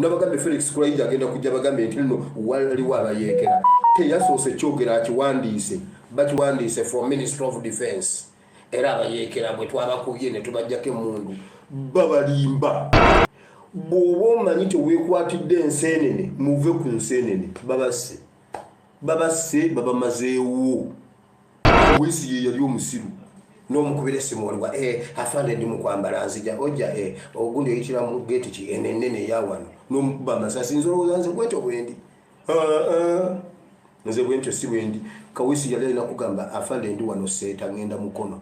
Nabagambe Felix Kulaija agenda kujja bagambe nti nno waliwo abayeekera. Teyasoose kyogera, akiwandiise, bakiwandiise from Ministry of Defense. Era abayeekera bwe twabakubye ne tubajjako emmundu, babalimba. Bw'oba omanyi teweekwatidde enseenene, muve ku nseenene, babasse, babasse, babamazeewo. Kaweesi ye yali omusiru. N'omukubira essimu, oliwa? Eh, afande, ndi mukwambala, nzija. Ojja? Eh, ogundi oyitira mu geeti ki eno ennene eya wano? N'omukuba amasasi. Nze olowooza nze bwentyo bwendi? Ah, ah. Nze bwentyo si bwendi. Kaweesi yali alina kugamba, "Afande, ndi wano Seeta, ngenda Mukono."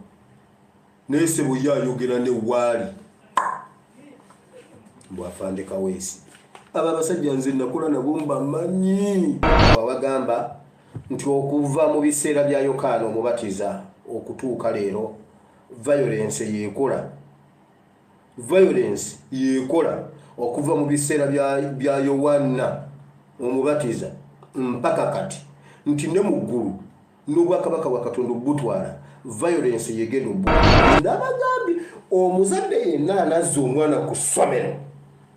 Naye sebo ye ayogera ne waali mbu afande Kaweesi. Abo abasajja nze nakola nabo, mbamanyi. Wabagamba nti okuva mu biseera bya Yokaana Omubatiza okutuuka leero, violence yeekola, violence yeekola. Okuva mu biseera bya Yowanna Omubatiza mpaka kati, nti ne mu ggulu n'obwakabaka bwa Katonda obutwala, violence yegenda obu. Nabagambye, omuzadde yenna anazza omwana ku ssomero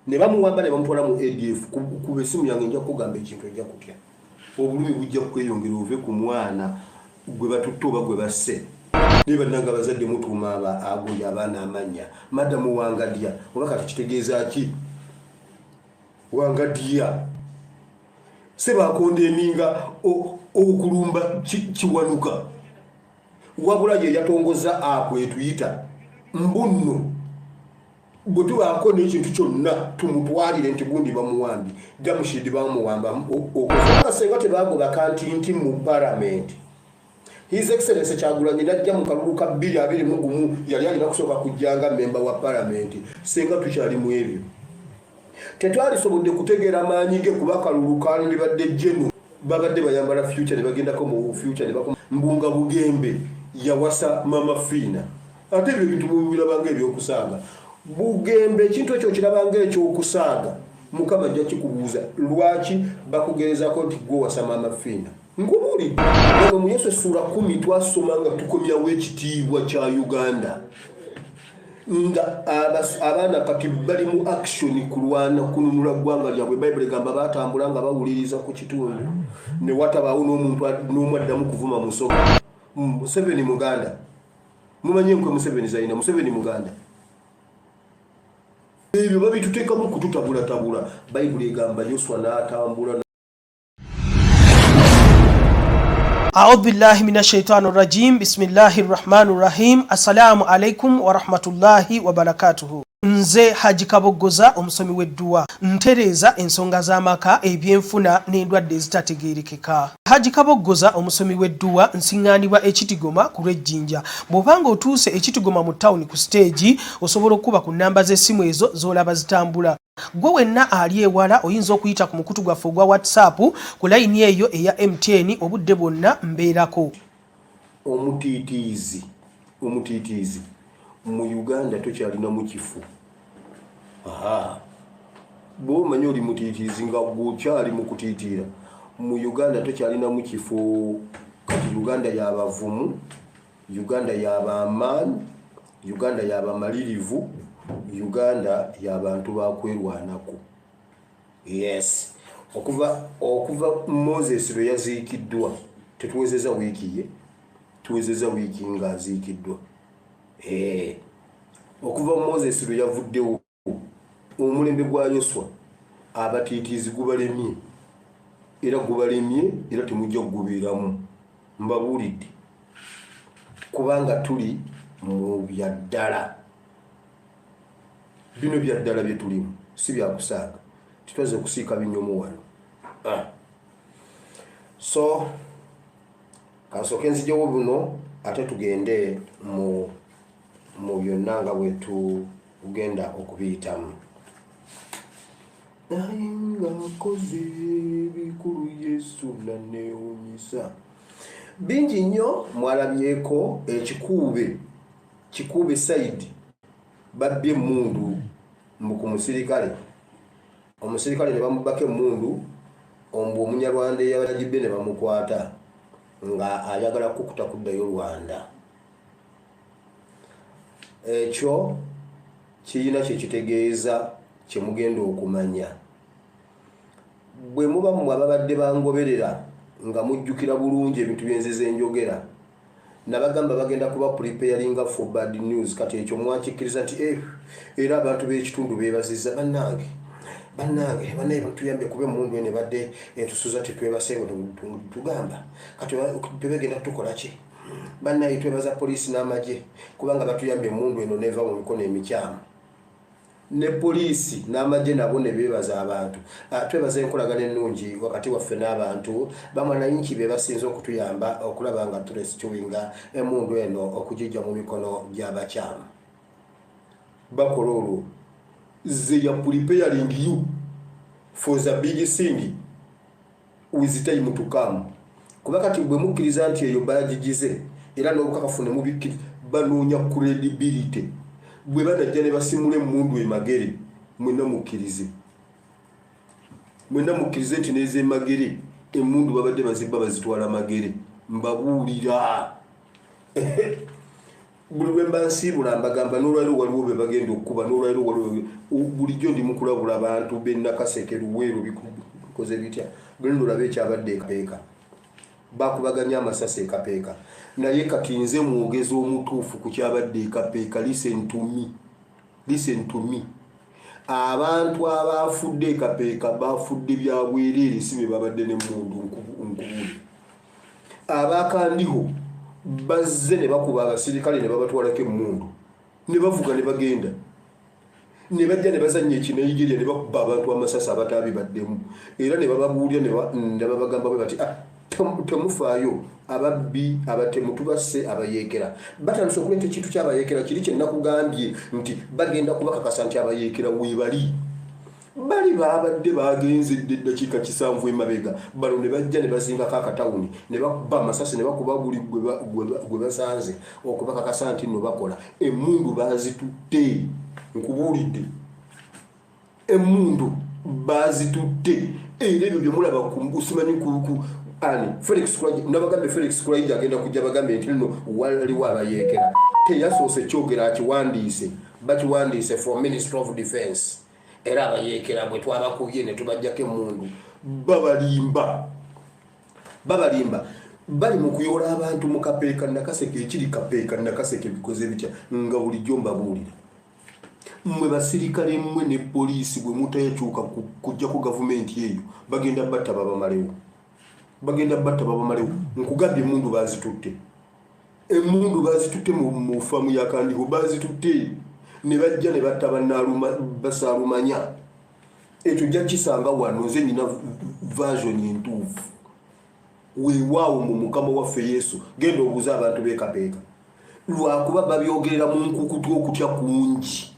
ne bamuwamba ne bamutwala mu ADF, kuba esimu yange, nja kugamba ekintu, ejja kutya, obulumi bujja kweyongera. Ove ku mwana gwe batutte oba gwe basse. Naye bannanga, abazadde mutuuma aba agundi abaana amannya madamu Wangadya, oba kati kitegeeza ki Wangadya? Se bakondeminga okulumba Kiwanuka, wabula ye yatongoza akwetuyita mbunno bwe tubaako n'ekintu kyonna tumutwalire nti gundi bamuwambi, Jamushidi bamuwamba. Okubanga senga tebagoba kantinti mu palamenti, His Excellence Kyagulanyi najja mu kalulu ka 2021, yali alina kusooka kujjanga memba wa palamenti. Senga tukyali mu ebyo, tetwalisobodde kutegeera maanyi ge, kuba kalulu kandibadde jenu babadde bayambala future ne bagendako mu future ne mbunga Bugembe yawasa Mama Fiina. Ate ebyo ebintu mubirabanga ebyokusaaga. Bugembe, ekintu ekyo kirabanga ekyokusaaga, Mukama ajja kikubuuza. Lwaki bakugerezako nti gwe wasa Mama Fiina? Nkubuulidde, wano mu Yesu essuula 10 twasoma nga tukomyawo ekitiibwa kya Uganda, nga abaana kati bali mu action kulwana kununula ggwanga lyabwe. Bayibuli egamba batambula nga bawuliriza ku kitundu ne watabaawo n'omuntu n'omu addamu kuvuma Musoga. Museveni muganda. Mumanyi enkwe Museveni zalina? Museveni muganda. Ebyo babituteekamu kututabulatabula. Bayibuli egamba Yoswa n'atambula. Audhu billahi min ashaitani rajim, bismillahi rahmani rahim. Assalamu alaikum warahmatullahi wabarakatuhu. Nze Haji Kaboggoza, omusomi w'edduwa, ntereeza ensonga z'amaka, ebyenfuna n'endwadde ezitategeerekeka. Haji Kaboggoza, omusomi w'edduwa, nsiŋŋaanibwa Ekitigoma ku lw'Ejjinja. Bw'oba ng'otuuse Ekitigoma mu tawuni ku siteegi, osobola okukuba ku nnamba z'essimu ezo z'olaba zitambula. Gwe wenna ali ewala oyinza okuyita ku mukutu gwaffe ogwa WhatsApp ku layini eyo eya MTN, obudde bwonna mbeerako. Omutiitiizi, omutiitiizi mu Uganda tokyalinamu kifo. Aha, bw'oba omanyi oli mutiitiizi nga gweokyali mu kutiitiira mu Uganda, tokyalinamu kifo. Kati Uganda yabavumu, Uganda yabamaanyi, Uganda yabamalirivu, Uganda yabantu bakwerwanako. Yes, okuva Moses lwe yaziikiddwa, tetuwezeza wiiki ye, tuwezeza wiiki ng'aziikiddwa. Eh, okuva Moses lwe yavuddewo, omulembe gwa Yoswa, abatiitiizi gubalemye, era gubalemye, era temujja kugubeeramu. Mbabuulidde, kubanga tuli mu byaddala. Bino byaddala bye tulimu, si byakusaaga. Tetwaze kusiika binyomu wano. Ah. So kansooke nzijewo buno, ate tugende mu byonna nga bwe tugenda okubiyitamu. Naye ng'akoze ebikulu, Yesu naneewunyisa bingi nnyo. Mwalabyeko ekikuube, Kikuube side, babbye emmundu mbu ku musirikale, omusirikale ne bamubbako emmundu, ombu Omunyarwanda eyabagibbe ne bamukwata nga ayagala kukuta kuddayo Rwanda. Ekyo kirina kyekitegeeza kyemugenda okumanya. Bwe muba mmwe ababadde bangoberera nga mujjukira bulungi ebintu byenzize njogera, nabagamba bagenda kuba preparinga for bad news. Kati ekyo mwakikkiriza nti era abantu b'ekitundu beebazizza, bannange, bannange, bannaye batuyambye kuba emmundu eno ebadde etusuza tetwebase nga tugamba kati tebegenda tukola ki. Bannaye twebaza poliisi n'amagye kubanga batuyambye emmundu eno neva mu mikono emikyamu. Ne poliisi n'amagye nabo ne beebaza abantu. Twebaza enkolagana ennungi wakati waffe n'abantu bamwanayinki be basinze okutuyamba okulaba nga turescuinga emmundu eno okugijja mu mikono gy'abakyamu. Bakola olwo they are preparing you for the big thing with time to come. Kuba kati bwe mukkiriza nti eyo bagigize era n'obukakafu ne mubikkiriza, banoonya credibility. Bwe banajja ne basimula emmundu emagere, mwenna mukkirize, mwenna mukkirize nti n'ez'emagere emmundu babadde bazibba bazitwala Magere. Mbabuulira, buli lwe mba nsiibula mbagamba n'olwaliro waliwo be bagenda okukuba, n'olwaliro waliwo. Bulijjo ndi mukulabula abantu b'e Nakaseke, Luweero, bikoze bitya. Genda olabe ekyabadde ekapeeka, bakubaganya amasasi ekapeeka. Naye kati nze mwogezi omutuufu ku kyabadde ekapeeka. Listen to me, listen to me. Abantu abafudde ekapeeka bafudde bya bwereere, si be babadde nemundu. Nkubule, abakandiho bazze ne bakuba abasirikale ne babatwalako emmundu ne bavuga ne bagenda ne bajja ne bazannya ekinigeria ne bakuba abantu amasasi abataabibaddemu, era ne bababuulira ne babagamba bwe bati, "Ah, temufaayo, ababbi abatemu tubasse." Abayeekera batandise okuleeta ekintu kyabayeekera kiri kyenakugambye nti bagenda kubakakasa nti abayeekera weebali. Bali babadde bagenze dde eddakiika 70 emabega. Bano ne bajja ne bazingako akatawuni ne bakuba amasasi ne bakuba buli gwe basanze okubakakasa nti nno bakola. Emmundu bazitutte, nkubuulidde, emmundu bazitutte. Era ebyo byemulaba simanyi ku ani Felix Kulaigye, nabagambe Felix Kulaigye agenda kujja bagambe nti nno waliwo abayeekera. Teyasoose kyogera, akiwandiise, bakiwandiise from Ministry of Defense. Era abayeekera bwe twabakubye ne tubajjako emmundu, babalimba, babalimba. Bali mu kuyoola abantu mu Kapeeka, Nakaseke, ekiri Kapeeka, Nakaseke bikoze bitya. Nga bulijjo mbabuulira, mmwe basirikale mmwe ne poliisi, bwe mutayakyuka kujjako gavumenti eyo, bagenda batta babamalewo, bagenda batta babamalewo. Nkugambye, emundu bazitutte, emundu bazitutte mu faamu ya Kandiho, bazitutte ne bajja ne batta basaalumanya. Ekyo ojja kisanga wano, nze nyina version entuufu. Weewaawo mu Mukama waffe Yesu. Genda obuuze abantu b'ekapeeka, lwakuba babyogerera mu nkukutu okutya kungi.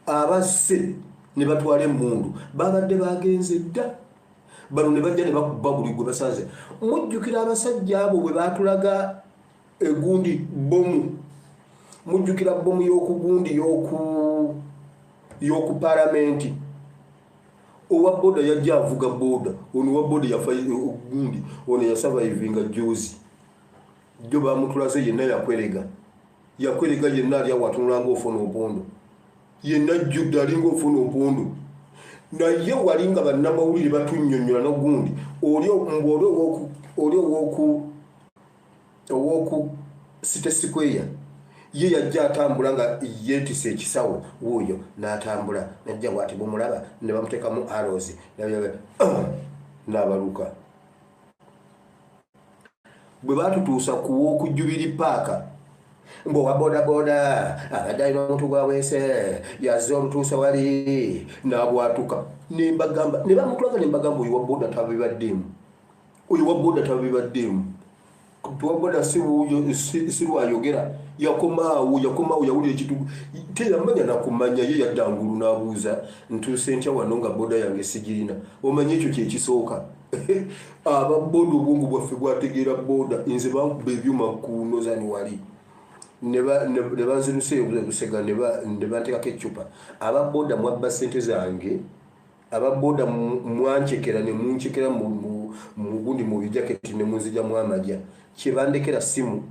Abasse ne batwala emmundu babadde bagenze dda. Bano ne bajja ne bakuba buli gwe basanze. Mujjukira abasajja abo bwe batulaga egundi bomu? Mujjukira bomu y'okugundi y'oku palamenti? Owa boda yajja avuga boda, ono owa boda yafa gundi, ono yasurvivinga juzi jo bamutulaze yenna yakwerega, yakwerega yenna, ali awo atunula ngaofuna opondo, yenna jjudde alinga ofuna opondo. Naye wali nga bannamawulire batunnyonnyola nogundi oli mbu oli owoku City Square, ye yajja atambula nga yeetise ekisawo, wuuyo n'atambula najja bwati bumulaba ne bamuteekamu arrows n'abaluka. Bwe baatutuusa ku w'oku Jubilee Park, mbu owa bodaboda abadde alina omuntu gwaweese, yazze olutuusa wali n'abwatuka. Nembagamba ne bamutulaga, nembagamba oyo wa boda tabibaddeemu, oyo wa boda tabibaddeemu, wa boda si wuuyo, si lwayogera. Yakomaawo, yakomaawo, yawulira ekitu teyamanya nakumanya. Ye yadda ngulu n'abuuza, ntuuse ntya wano nga boda yange sigirina? Omanye ekyo kyekisooka, ababoda obwongo bwaffe bwategeera boda. Nze bankuba ebyuma ku Nozani wali ne banzirusa ebusega ne banteekako eccupa. Ababoda mwabba sente zange, ababoda mwankyekera ne munkyekera mugundi mu bijaketi ne munzijamu amagya. Kyebandekera simu,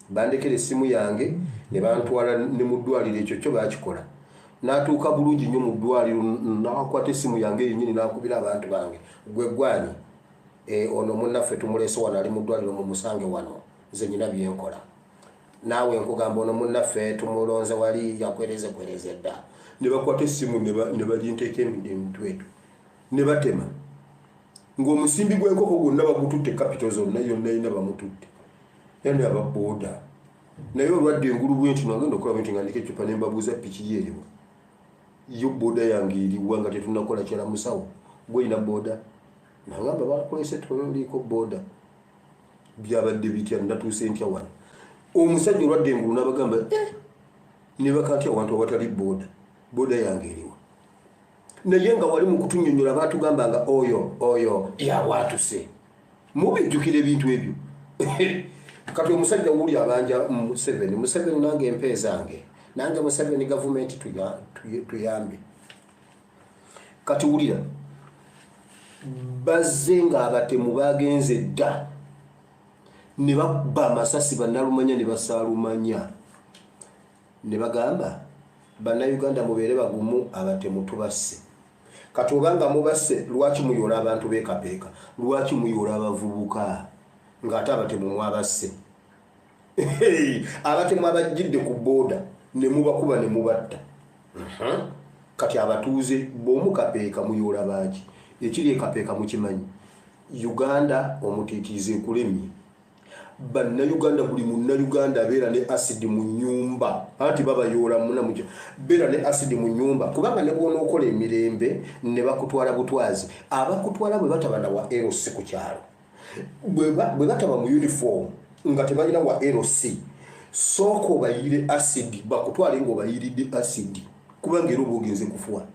bandekera essimu yange ne bantwala ne mu ddwaliro. Ekyo kyo bakikola. N'atuuka bulungi nnyo mu ddwaliro, n'akwata essimu yange yennyini n'akubira abantu bange. Gwe gwani? E, ono munnaffe tumuleese wano, ali mu ddwaliro, mumusange wano, nze nyina byenkola. Naawe nkugamba, ono munnaffe tumulonze wali, yakwereze kwereze dda. Ne bakwata essimu ne baginteeka emitwetu ne batema ng'omusimbi gw'enkoko gwonna bagututte, kapito zonna yonna yina bamututte, era ne ababooda. Naye olwadde engulu bwenti, nagenda okulaba nti nga ndiko eccupa, ne mbabuuza, "Piki ye eriwa? Yo booda yange eriwa?" Nga tetunakola kyala. "Musawo, gwolina booda?" Nagamba, "Bakulese, toliiko booda." Byabadde bitya? Natuuse ntya wano? Omusajja olwadde engulu n'abagamba, "Eh, nebaka ntya awantu awatali booda? Booda yange eriwa?" Naye nga wali mu kutunyonyola batugamba nga oyo yabwatuse. Mubijjukira ebintu ebyo? Kati omusajja wuli abanja Museveni. Museveni, nange empe zange, nange Museveni, gavumenti tuyambe. Kati wulira, bazze ng'abatemu bagenze dda ne bakuba amasasi bannalumanya ne basaalumanya, ne bagamba, "Bannayuganda, mubeere bagumu, abatemu tubasse." Kati obanga mubasse, lwaki muyoola abantu bekapeeka? Lwaki muyoola abavubuka ng'ate abatemu mwabasse? Abatemu abajjidde ku booda ne mubakuba ne mubatta. Kati abatuuze b'omukapeeka muyoola baaki? Ekiri ekapeeka mukimanyi. Uganda omutiitiizi ekulemye. Bannayuganda, buli munnayuganda abeera ne asidi mu nyumba, anti babayoola munamuja. Beera ne asidi mu nyumba, kubanga ne bwonookola emirembe ne bakutwala butwazi, abakutwala bwe bataba na wa LC ku kyalo, bwe bataba mu uniform nga tebalina wa LC, sooka obayire asidi, bakutwale ng'obayiridde asidi, kubanga era oba ogenze kufuwa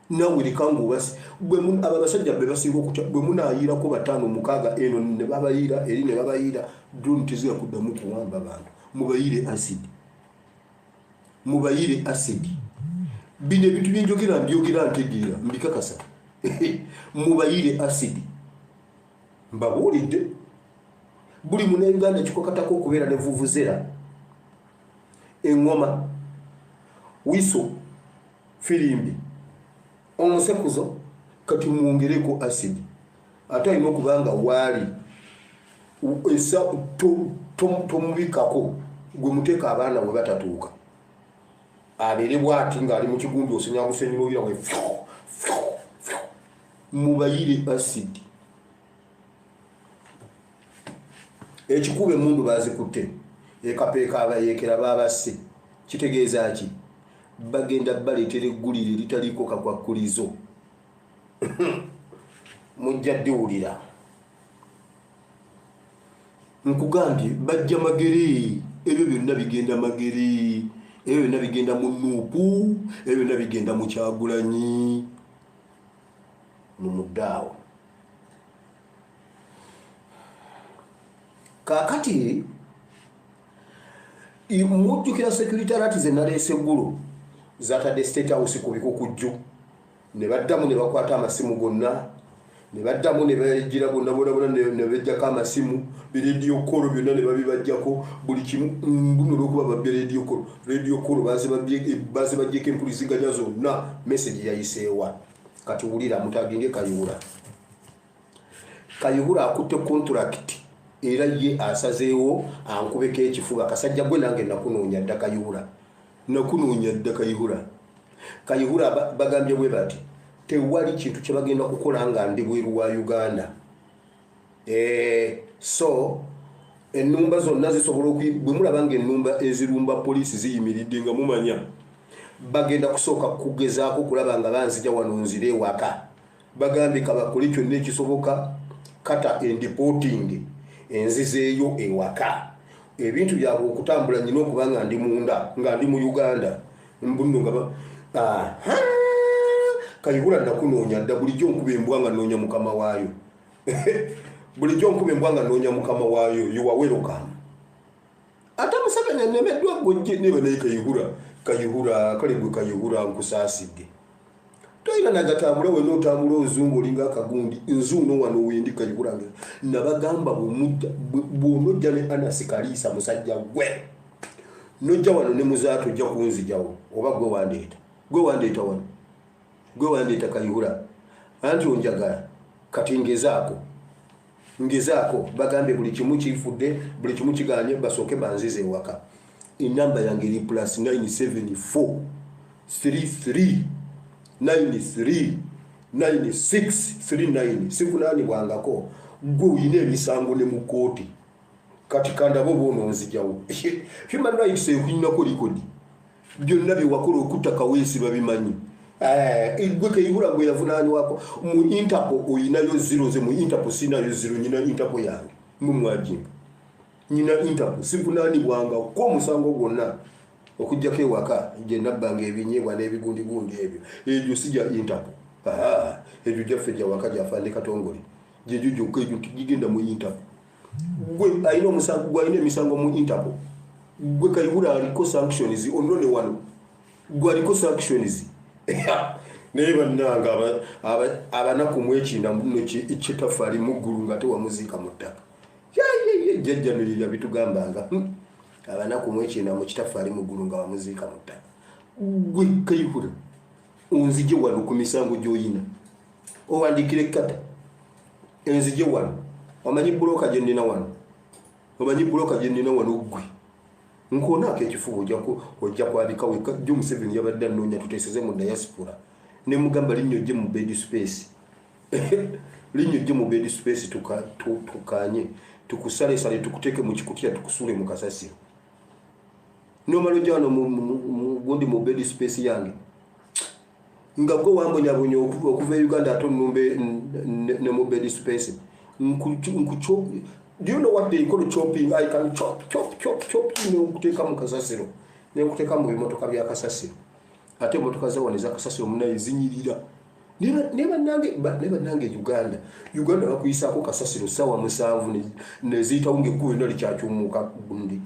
nawe. Leka ngaobasi abo abasajja be basinga okutya. Bwe munaayirako bataano mukaaga eno ne babayira eri ne babayira, drone tezira kuddamu kuwamba bantu. Mubayire acid, mubayire acid. Bino ebintu byenjogera mbyogera ntegeera, mbikakasa. Mubayire acid. Mbabuulidde, buli munauganda kikokatako okubeera ne vuvuzera, eŋŋoma, wiso, firimbi, omusekuzo. Kati mwongereko acid, ate alina okuba nga waali esa tomubikako. Gwe muteeka abaana we batatuuka, abeere bwati ng'ali mu kigundi, osenya busenyi n'oyira we. Mubayire acid. Ekikuba emundu bazikutte ekapeeka, abayeekera babasse. Kitegeeza ki? Bagenda baleetera eggulire eritaliiko kakwakkulizo, mujja ddiwulira. Nkugambye, bajja Magere. Ebyo byonna bigenda Magere, ebyo byonna bigenda mu NUP, ebyo byonna bigenda mu Kyagulanyi, mumuddaawo. Kaakati mujjukira security alert ze naleese eggulo zatadde State House ku bikukujju, ne baddamu ne bakwata amasimu gonna, ne baddamu ne bajira bonna bona bona, ne bejjako amasimu, bi radio call byonna ne babibajjako, buli kimu. Mbuno olwokuba babbye radio call, radio call bazibajjeko empuliziganya zonna, message yayiseewa. Kati wulira, mutaginge Kayihura. Kayihura akutte contract, era ye asazeewo ankubeko ekifuba. Kasajja gwe, nange nakunoonya dda. Kayihura, nakunoonya dda. Kayihura, Kayihura, bagambye bwe bati, tewali kintu kye bagenda kukola nga ndi bweru wa Uganda. So ennumba zonna zisobola, bwe mulaba nga ennumba ezirumba poliisi ziyimiridde, nga mumanya bagenda kusooka kugezaako kulaba nga banzija wano nzire ewaka. Bagambye kabakole kyonna ekisoboka kata endeporting enzizeeyo ewaka. Ebintu byabwe okutambula, nyina okuba nga ndi munda, nga ndi mu Uganda. Mbuno nga aha. Kayihura, nakunoonya dda. Bulijjo nkuba embwa nga noonya mukama waayo, bulijjo nkuba embwa nga noonya mukama waayo. You are welcome. Ate Museveni anemeddwa, gojje neba. Naye Kayihura, Kayihura, kale gwe Kayihura, nkusaasidde. Toyina nagatambula wena, otambula ozungu, olinga akagundi. Nzuuno wano wendi. Kayihura, nabagamba, bw'onojja ne Anasi Kaliisa, musajja gwe, nojja wano ne Muzaata, ojja kunzijawo oba gwe wandeeta. Gwe wandeeta wano, gwe wandeeta Kayihura, anti onjagala. Kati ngezaako, ngezaako bagambe buli kimu kifudde, buli kimu kiganye, basooke banzize ewaka. Enamba yange eri +974 33 93 96 39. Sivunaanibwangako. Gwe oyina emisango ne mu kooti. Kati kandabo boononzijawo. Human rights ekunyinako record, byonna byewakola okutta Kaweesi babimanyi. Gwe Kayihura, gwe yavunaanywako mu Interpol, oyinayo zero. Ze mu Interpol sinayo zero. Nyina Interpol yange mumwajinga, nyina Interpol. Sivunaanibwangako omusango gwonna okugjako ewaka gye nabbanga ebinyeebwa n'ebigundigundi. Ebyo si gya Interpol. Ebyo gyaffe gyawaka gyafande Katongole, gyegyo gyokka, egyo gigenda mu Interpol. Gwe alina omusango, gwe alina emisango mu Interpol, gwe Kayihura aliko sanctions, onone wano, gwe aliko sanctions. Naye bannanga, abanaku mwekinda muno kitafaali muggulu nga tewamuziika mu ttaka. Jjajja no yabitugambanga, abanaku mwekinda mu kitafaali muggulu nga wamuziika mu ttaka. Gwe Kayihura, onzije wano ku misango gy'oyina, owandiikire ekkata enzije wano. Omanyi broker gye nnina wano? Omanyi broker gye nnina wano? Ggwe nkonaako ekifuba, ojja kwabika wekka. Jjo Museveni yabadde anoonya tuteeseze mu diaspora, ne mugamba linnya ojje mu bed space, linnya ojje mu bed space, tukanye tukusalesale, tukuteeke mu kikutya, tukusuule mu kasasiro. Nomala ojja wano gundi mu bed space yange nga gwe wambonyabonya okuva e Uganda, ate onumbe ne mu bed space. Nkucho, do you know what they call chopping? I can chop, chop, chop, chop, nekuteeka mu kasasiro, nekuteeka mu bimotoka bya kasasiro. Ate emotoka zawano eza kasasiro munaye zinyirira. Ne bannange Uganda bakuyisaako kasasiro 7:00 neziyitawo ngaekkubo lyonna likyakyumuka gundi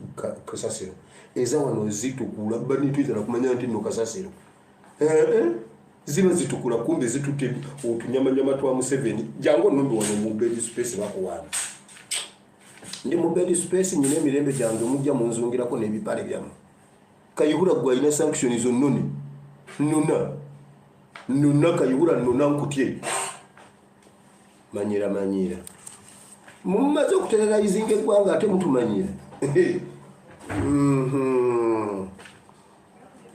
kasasiro. Eza wano zitukula, banituyita kumanya nti nno kasasiro. Ziba zitukula, kumbe zitutte otunyamanyama twa Museveni. Jangu onumbi wano mu bed space, bakuwaana. Ndi mu bed space, nyina emirembe gyange, mujja munzungirako n'ebipale byammwe. Kayihura, gwe alina sanction zonnone, nona nona. Kayihura, nona nkutye. Manyira, manyira, mumaze okuterrorizinga eggwanga, ate mutumanyira.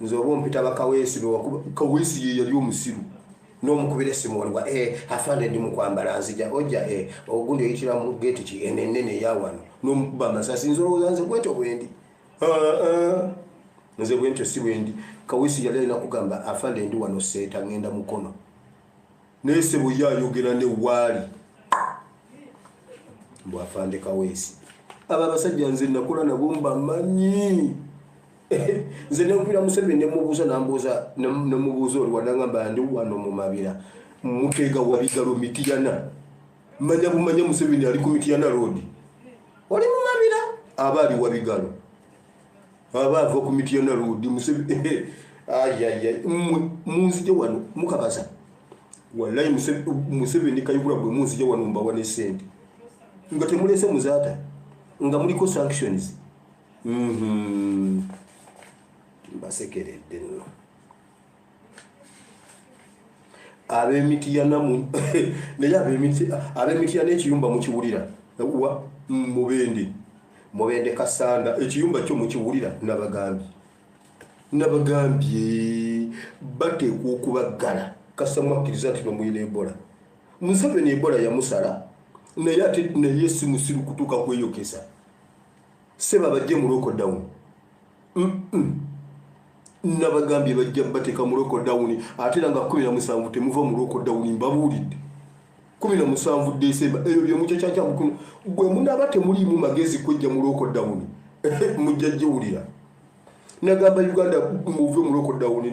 Nze oba ompita bakaweesi bewakuba Kaweesi, ye yali omusiru n'omukubira essimu waliwa, "Afande, ndi mukwambala, nzija." "Ojja ogundi oyitira mu geeti ki eno enene eya wano?" N'omukuba amasasi. Nze olowooza nze bwentyo bwendi? Ah, ah. Nze bwentyo si bwendi. Kaweesi yali alina kugamba, "Afande, ndi wano Seeta, ngenda Mukono." Naye sebo ye ayogera ne waali mbw afande Kaweesi. Abo abasajja nze nakola nabo, mbamanyi. Nze nenkubira Museveni nemubuuza, nambuuza, nemubuuza, "Oli wanangamba?" "Ndi wano mu Mabira, Muteega Wabigalo, Mitiyana." Manya bumanya Museveni ali ku Mitiyana Road. Oli mu Mabira, aba ali Wabigalo, aba ava ku Mitiyana Road. Museveni, ayaya, mmwe munzije wano mukabasa. Wallahi Museveni, Kayihura, bwe munzije wano mbawa ne sente nga temulese Muzaata nga muliko sanctions. Mbasekeredde nno ab'emitiyana naye ab'emitiyana ekiyumba mukiwulira wa Mubende, Mubende Kasanda, ekiyumba kyo mukiwulira. Nabagambye, nabagambye bateekwa okubaggala kasa mwakkiriza nti nomuyina Ebola. Museveni Ebola yamusala, naye ate naye si musiru kutuuka kweyokesa. Seba bajje mu lockdown. Nabagambye bajja bateeka mu lockdown, ate era nga 17 temuva mu lockdown. Mbabuulidde, 17 Desemba, ebyo byemukyakyamukuno gwe munaaba temuliimu magezi kwejja mu lockdown, mujja giwulira. Nagamba Uganda muve mu lockdown,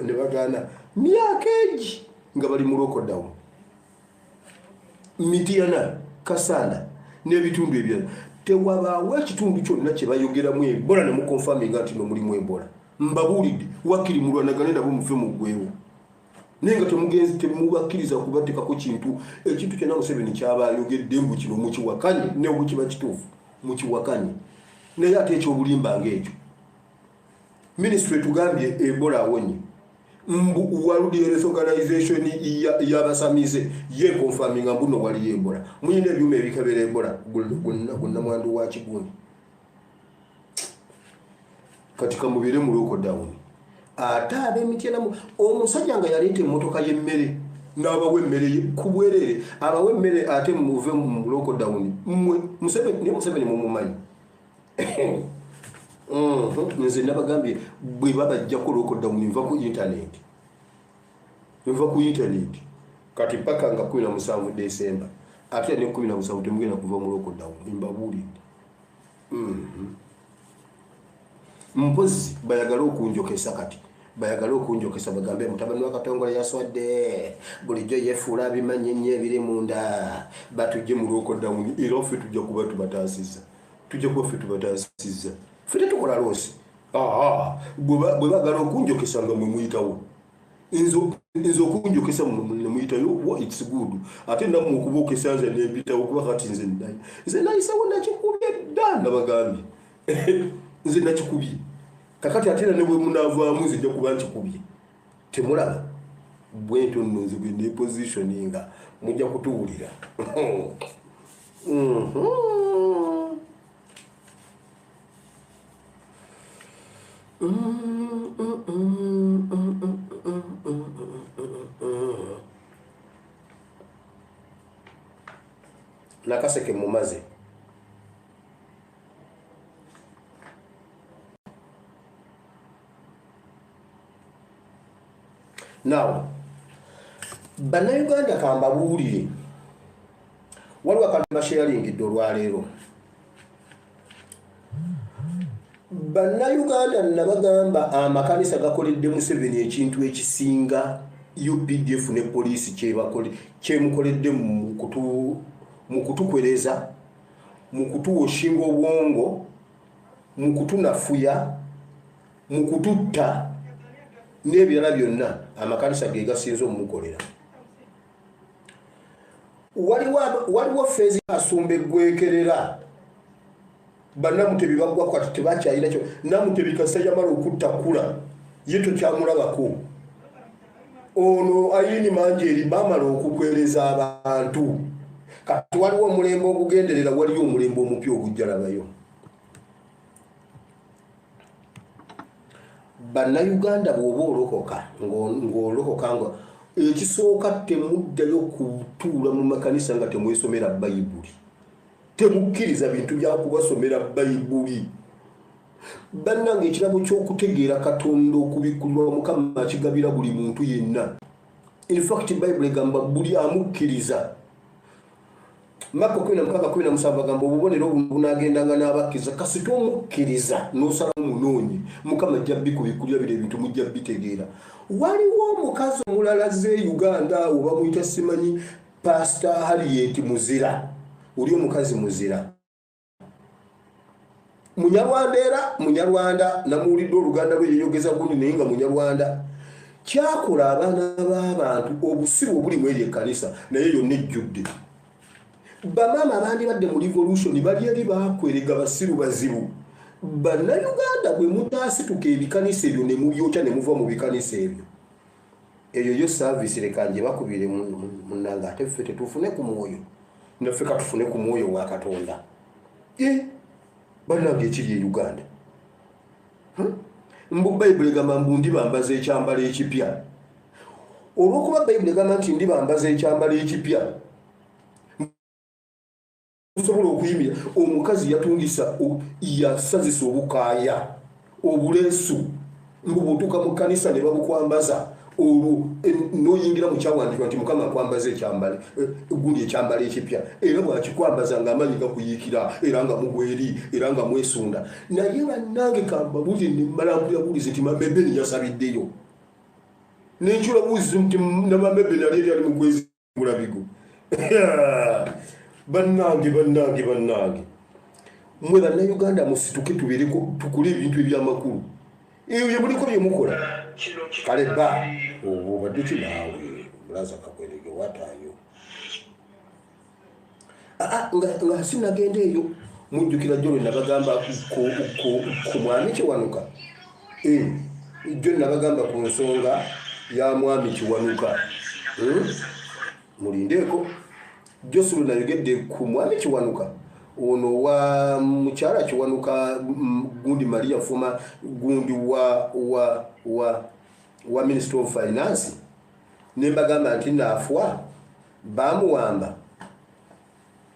ne bagaana. Myaka egi nga bali mu lockdown. Mitiyana, Kasanda n'ebitundu ebirala, tewabaawo ekitundu kyonna kye bayogeramu Ebola ne muconfirminga nti no mulimu Ebola. Mbabuulidde, wakiri mulwanagane nabo mufe muggwewo, naye nga temugenzi temubakkiriza kubateekako kintu. Ekintu kyonna Museveni kyaba ayogedde mbu kino mukiwakanye, ne bwe kiba kituufu mukiwakanye. Naye ate ekyobulimba ngaekyo, minisitule tugambye Ebola awonye. Mbu World Health Organization y'abasamize ye confirminga mbu no waliyo Ebola. Muyina ebyuma ebikebera Ebola gunnamwandu wa kigundi. Kati kamubire mu lockdown. Ate ab'emityana omusajja nga yaleeta emmotoka y'emmere n'abawa emmere ku bwereere, abawa emmere ate muve mu lockdown. Mmwe Museveni, ne Museveni mumumanyi. Nze nabagambye bwe babajjako lockdown nva ku internet. Nva ku internet. Kati paka nga 17 December. Ate ne 17 temugenda kuva mu lockdown. Mbabuulidde. Mpozi bayagala okunjokesa kati. Bayagala okunjokesa bagambe mutabani wa Katongole yaswadde. Bulijjo yeefuula abimanyi ennyo ebiri munda. Batujje mu lockdown era ffe tujja kuba tubataasizza. Tujja kuba ffe tubataasizza. Ffe tetukola loosi. Bwe baagala okunjokesa nga mwe muyitawo. Nze okunjokesa ne muyitayo, it's good. Ate nammwe okubookesa nze ne mpitawo kuba kati nze nze nayisewo nakikubye dda nabagambye. Nze nakikubye. Kakati ate era ne bwe munaavaamu nze nja kuba nkikubye. Temulaba bwentyo nno nze bwe nepositioninga mujja kutuwulira. Nakaseke mumaze. Now, Bannayuganda kambabuulire, waliwo akantu basharingidde olwaleero. Bannayuganda nabagamba amakanisa gakoledde Museveni ekintu ekisinga UPDF ne poliisi kyemukoledde mu kutukwereza, mu kutuwoshinga obwongo, mu kutunafuya, mu kututta n'ebirala byonna amakanisa ge gasinze omukolera. Waliwo feezi asumba eggwekerera. Bannamutebi baggwako kati tebakyalina kyo. Namutebi kasita yamala okutta Kula, ye tokyamulabako. Ono Irene Manjeri bamala okukwereza abantu. Kati waliwo omulembe ogugenderera, waliyo omulembe omupya ogujja labayo. Bannayuganda bw'oba olokoka, ng'olokoka nga ekisooka temuddayo kutuula mu makanisa nga temwesomera Bayibuli. Temukkiriza bintu bya kubasomera Bayibuli. Bannange ekirabo ky'okutegeera Katonda okubikkulirwa Mukama akigabira buli muntu yenna. In fact Bayibuli egamba buli amukkiriza. Makko 16:17 agamba obubonero bunaagendanga n'abakkiriza. Kasita omukkiriza n'osalawo munoonye, Mukama ajja bikubikkulira bino ebintu mujja bitegeera. Waliwo omukazi omulala azze e Uganda awo bamuyita simanyi Pastor Harriet Muzira. Oli omukazi Muzira. Munyarwanda era Munyarwanda namuwulidde oluganda lwe yeyogeza gundi naye nga Munyarwanda. Kyakola abaana b'abantu obusiru obuli mu eri ekkanisa naye yonna ejjudde. Bamaama abandibadde mu revolution bali eri bakwerega basiru bazibu. Bannayuganda bwe mutaasituka ebikanisa ebyo ne mubyokya ne muva mu bikanisa ebyo. Eyo yo service leka nje bakubire munnange ate ffe tetufune ku mwoyo. Naffe katufune ku mwoyo wa Katonda. Bannange ekiri e Uganda. Mbu Bayibuli egamba mbu ndibambaza ekyambalo ekipya. Olw'okuba Bayibuli egamba nti ndibambaza ekyambalo ekipya, musobola okuyimirira. Omukazi yatungisa, yasazisa obukaaya, obuleesu, mbu bw'otuuka mu kkanisa ne babukwambaza, olwo n'oyingira mu kyawandiikibwa nti Mukama akwambaza ekyambalo, gundi ekyambalo ekipya, era bw'akikwambaza ng'amaanyi gakuyiikira, era nga mugweri, era nga mwesunda. Naye bannange kambabuulire ne mmala mpulira buwulizi nti Mama Ebeni yasabiddeyo. Ne nkyula buwulizi nti ne Mama Ebeni ali eri ali mu kwezigula bigo. Bannange, bannange, bannange. Mmwe Bannayuganda musituke tubeereko tukole ebintu eby'amakulu. Ebyo bye muliko bye mukola. Kale ba oba obadde ki naawe Bulaza Kakwerege wataayo. Nga sinagenda eyo mujjukira jjo lwe nabagamba ku mwami Kiwanuka. Jjo nabagamba ku nsonga ya mwami Kiwanuka. Mulindeeko, Josi lwe nayogedde ku mwami Kiwanuka ono wa mukyala Kiwanuka, gundi Maria Fuma, gundi wa Minister of Finance, ne mbagamba nti naafwa bamuwamba,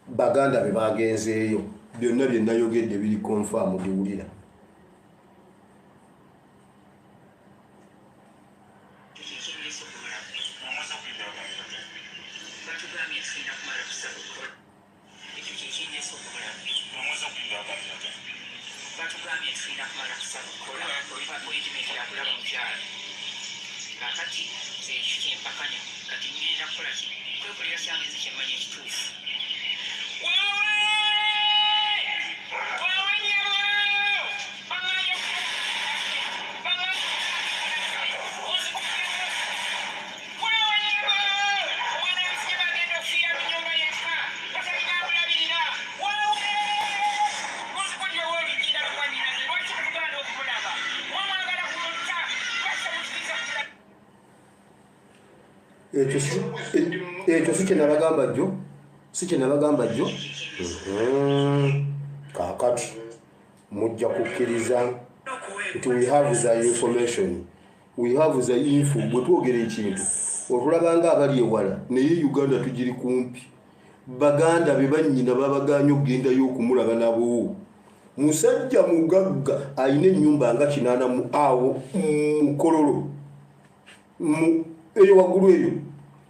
baganda be bagenzeeyo. Byonna bye nayogedde biri confirm, biwulira. Ekyo si kyenabagamba jjo, si kyenabagamba jjo. Kaakati mujja kukkiriza nti we have the information, we have the info. Bwe twogera ekintu otulaba nga abali ewala, naye Uganda tugiri kumpi. Baganda be bannyina babagaanye okugendayo okumulaba nabo. Musajja mugagga, alina ennyumba nga 80 mu awo mukololo eyo waggulu eyo,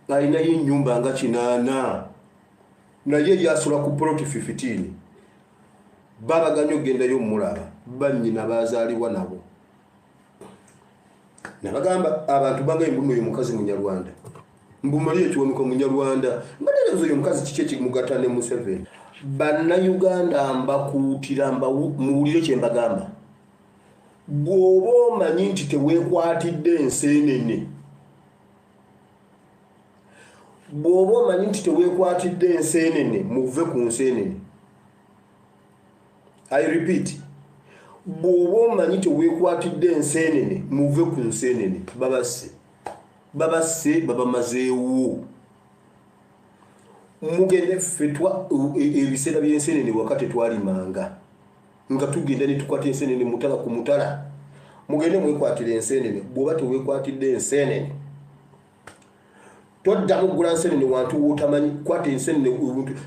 alinayo ennyumba nga 80, naye yasula ku plot 15. Babaganye okugendayo omulaba, bannyina bazaalibwa nabo. Nabagamba abantu banga embuno oyo mukazi munyarwanda, mbu Maria Kiwanuka munyarwanda. Mbadde oyo omukazi kiki ekimugatta ne Museveni? Bannayuganda mbakuutira, muwulire kye mbagamba. Bw'oba omanyi nti teweekwatidde enseenene, bw'oba omanyi nti teweekwatidde enseenene, muve ku nseenene. I repeat, bw'oba omanyi teweekwatidde enseenene, muve ku nseenene. Babasse, babasse, babamazeewo. Mugende ffe ebiseera by'enseenene waka tetwalimanga, nga tugenda ne tukwata enseenene mutala ku mutala. Mugende mwekwatire enseenene. Bw'oba teweekwatidde enseenene, toddamu kugula nseenene wantu w'otamanyi. Kwata enseenene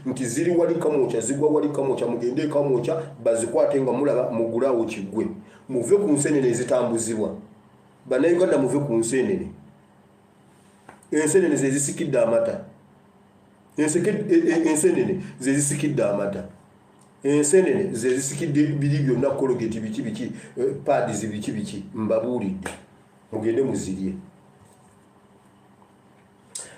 nti ziri wali Kamwokya, zigwa wali Kamwokya, mugende e Kamwokya bazikwate nga mulaba, mugulawo kiggwe. Muve ku nseenene ezitambuzibwa. Bannayuganda muve ku nseenene. Enseenene ze zisikidde amata, enseenene ze zisikidde amata, enseenene ze zisikidde biri byonna, Colgate biki biki, pads biki biki. Mbabuulidde, mugende muzirye.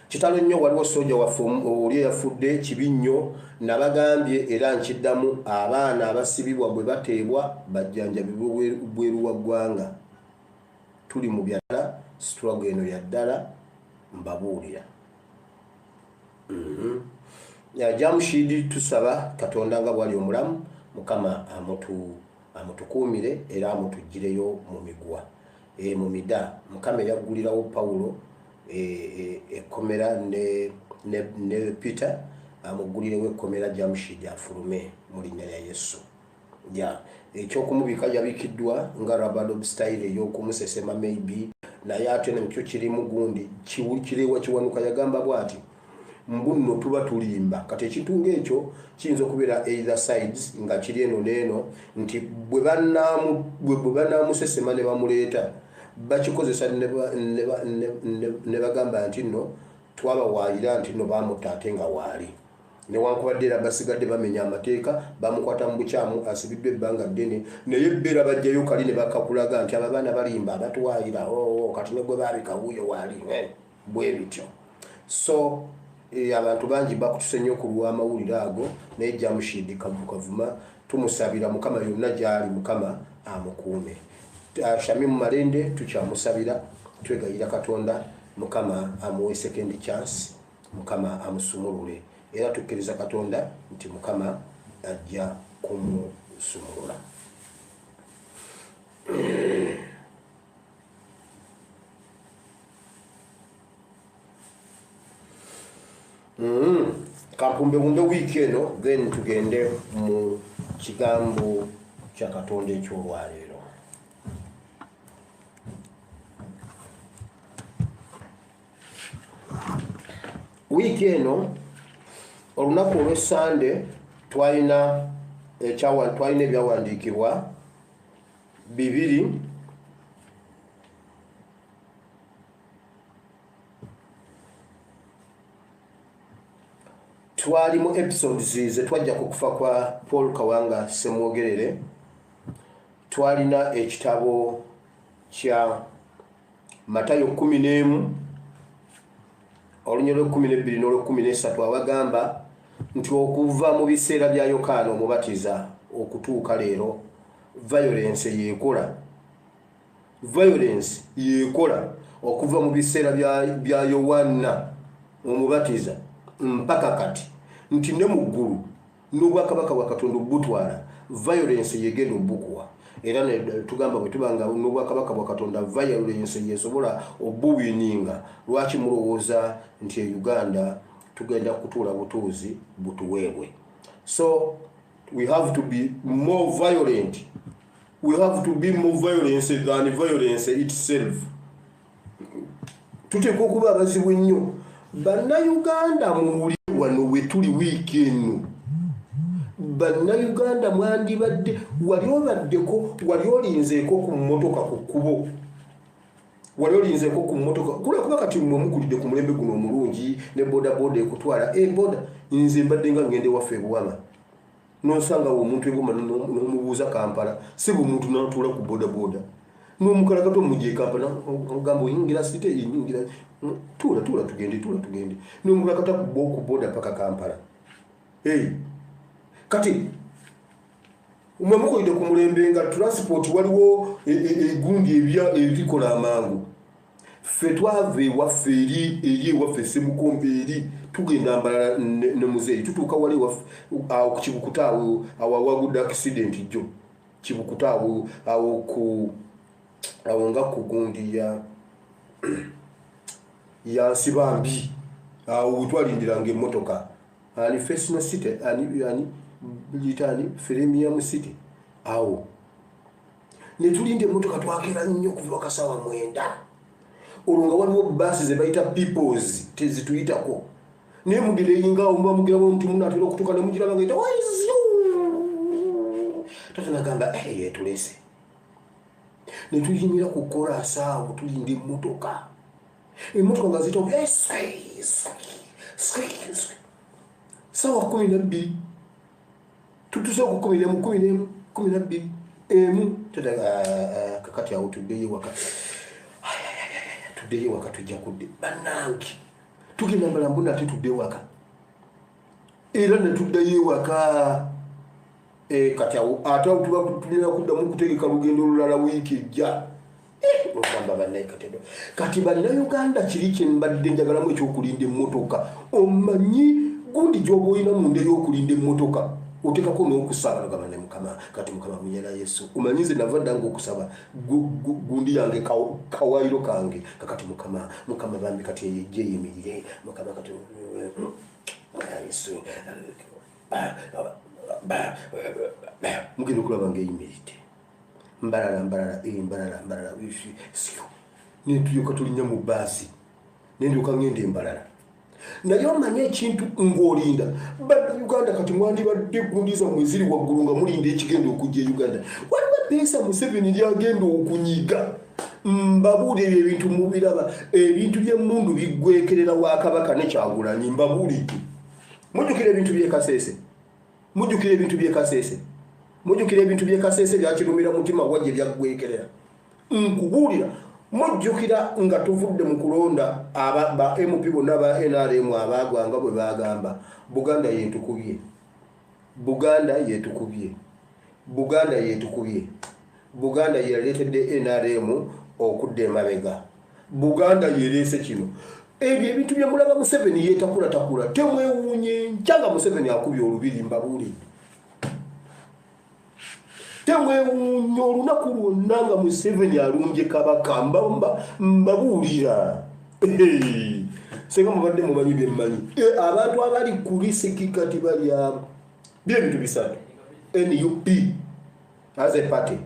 Kitalo nnyo, waliwo soja waffe oli eyafudde, kibi nnyo. Nabagambye era nkiddamu, abaana abasibibwa bwe bateebwa bajjanjabibwe bweru wa ggwanga. Tuli mu byala, struggle eno ya ddala, mbabuulira. Jamushidi, tusaba Katonda nga bwali omulamu, Mukama amutukuumire era amutuggireyo mu miguwa, mu mida. Mukama eyaggulirawo Pawulo ekkomera ne Peter, amuggulirewo ekkomera, Jamushidi afulume mu linnya lya Yesu. Ya ekyokumubika, yabikiddwa nga rabadop style ey'okumusesema maybe, naye ate nakyo kirimu gundi kirewa. Kiwanuka yagamba bw'ati mbu nno tuba tulimba. Kati ekintu ng'ekyo kiyinza okubeera either sides, nga kiri eno n'eno, nti bwe banaamusesema ne bamuleeta, bakikozesa ne bagamba nti nno twabawaayira nti nno bamutta ate nga waali. Newankubadde era basigadde bamenya amateeka, bamukwata mu bukyamu, asibiddwa ebbanga ddene, naye beera bajjayo kali ne bakakulaga nti abo abaana balimba, abatwayira oo kati ne gwe baabika wuuyo waali, bwe bityo. So abantu bangi bakutuse nnyo ku lw'amawulire ago, naye Jamushidi Kavuma tumusabira Mukama yonna gy'ali, Mukama amukuume. Shamimu Malende tukyamusabira, twegayira Katonda Mukama amuwe second chance, Mukama amusumulule, era tukkiriza Katonda nti Mukama ajja kumusumulula. Kampumbewumbe wiiki eno, then tugende mu kigambo kya Katonda eky'olwaleero. Wiiki eno olunaku olw'Essande twalina twalina ebyawandiikibwa bibiri. Twali mu episodes ze twajja ku kufa kwa Paul Kawanga Ssemwogerere. Twalina ekitabo kya Matayo 11 olunya lw'ekkumi n'ebbiri n'olw'ekkumi n'essatu, abagamba nti okuva mu biseera bya Yokaana Omubatiza okutuuka leero, violence yeekola, violence yeekola. Okuva mu biseera bya Yowanna Omubatiza mpaka kati, nti ne mu ggulu n'obwakabaka bwa Katonda obutwala, violence yegenda obukuwa. Era tugamba bwe tuba nga n'obwakabaka bwa Katonda violence yesobola obuwininga, lwaki mulowooza nti e Uganda tugenda kutuula butuuzi butuweebwe? So we have to be more violent, we have to be more violence than violence itself. Tuteekwa okuba abazibu ennyo. Bannayuganda, muwulire wano we tuli wiiki eno. Bannayuganda, mwandibadde wali obaddeko, wali olinzeeko ku mmotoka ku kkubo, wali olinzeeko ku mmotoka? Kulwakuba kati mmwe mukulidde ku mulembe guno omulungi ne bodaboda ekutwala. E boda, nze mbadde nga ngende waffe ebuwama, nosangawo omuntu ebuma n'omubuuza Kampala, si bumuntu, natuula ku bodaboda n'omukalakata omujja e Kampala, ogamba oyingira site, yingira, tuula, tuula tugende, tuula tugende, n'omukalakata ku boda paka Kampala. Kati mwe mukulidde ku mulembe nga transport waliwo egundi ebya ebikola amangu. Ffe twava ewaffe eri eri ewaffe Semukombe eri, tugenda Mbalala ne muzeeyi, tutuuka wali ewaffe awo ku Kibukuta, awo awo awagudde accident jjo, Kibukuta awo, awo ku awo nga ku gundi ya Nsibambi, awo wetwalindiranga emmotoka. Ani, Fesno City, ani ani yita ani, Premium City, awo ne tulinda emmotoka. Twakeera nnyo kuva kasawa 9 olwo, nga waliwo baasi ze bayita Peoples tezituyitako, naye mudireyinga muba mugirawo nti munatera okutuuka, ne mugiraba nga yita tata, nagamba yetulese. Ne tuyimira ku koraasi awo, tulinda emmotoka. Emmotoka nga ziyita sawa 12, tutuse ku 11, 11, 12, 1. Kakati awo tuddeyo waka, tuddeyo waka, tujja kudde. Bannange, tugenda mbala mbuna, ate tudde waka era ne tuddayo ewaka. Kati awo ate awo tuba tulina kuddamu kutegeka lugendo lulala wiiki ejja. Ogamba bannaye, kati kati Bannayuganda, kiri kyembadde njagalamu ekyokulinda emmotoka. Omanyi gundi gyoba olina munda ey'okulinda emmotoka, otekako n'okusaba, nogamba ne Mukama, kati Mukama munyera Yesu. Omanyi nze nava dda nga okusaba gundi yange, kawaayiro kange. Kakati Mukama, Mukama bambi, kati eyo ejja eyimirire. Mukama, kati Yesu, mugenda okulaba nga eyimiridde. Mbalala, Mbalala, Mbalala, Mbalala, siyo, netulyoka tulinnya mu baasi, nendyoka ngenda embalala. Naye omanye ekintu ng'olinda, Bannayuganda, kati mwandibadde gundi zammwe ziri waggulu nga mulinda ekigenda okujja e Uganda. Waliwo epeesa Museveni lyagenda okunyiga. Mbabuulira, ebyo ebintu mubiraba, ebintu by'emmundu biggwekerera wa Kabaka ne Kyagulanyi. Mbabuulidde, mujjukira ebintu by'e Kaseese, mujjukira ebintu by'e Kaseese, mujjukira ebintu by'e Kaseese byakirumira mutima wajje byaggwekerera. Nkubuulira, mujjukira nga tuvudde mu kulonda ba MP bonna ba NRM abaagwanga, bwe bagamba Buganda yetukubye, Buganda yetukubye, Buganda yetukubye, Buganda yaleetedde NRM okudda emabega, Buganda yereese kino. Ebyo ebintu bye mulaba Museveni yeetakulatakula, temwewuunye nkya nga Museveni akubye olubiri. Mbabuulidde, temwewuunya olunaku lwonna nga Museveni alumbye Kabaka. Mbabuulira. Senga mubadde mumanyi byemmanyi, abantu abali ku risk kati bali abo. Byebintu bisatu: NUP as a party,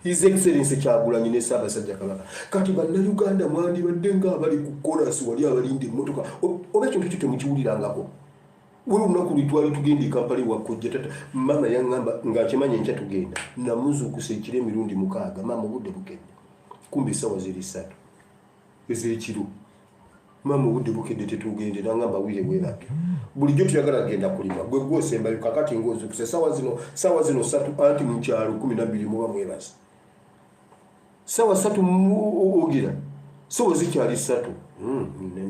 His Excellency Kyagulanyi ne Ssaabasajja Kabaka. Kati Bannayuganda mwandibadde nga abali ku korasi wali abalinda emmotoka, oba ekintu ekyo temukiwulirangako. Wali olunaku lwetwali tugenda e Kampala ewakojja tata, mama yaŋŋamba ng'akimanya enkya tugenda. Namuzuukusa ekiro emirundi 6, maama obudde bukedde, kumbe essaawa ziri 3 ez'ekiro. Maama obudde bukedde, tetugende. Nangamba, "Wire weebake, bulijjo tuyagala kugenda kulima, gwe gwosembayo, kakati ng'ozuukuse saawa zino, saawa zino 3." Anti mu kyalo 12 muba mwebase, saawa 3 ogira sobo zikyali 3.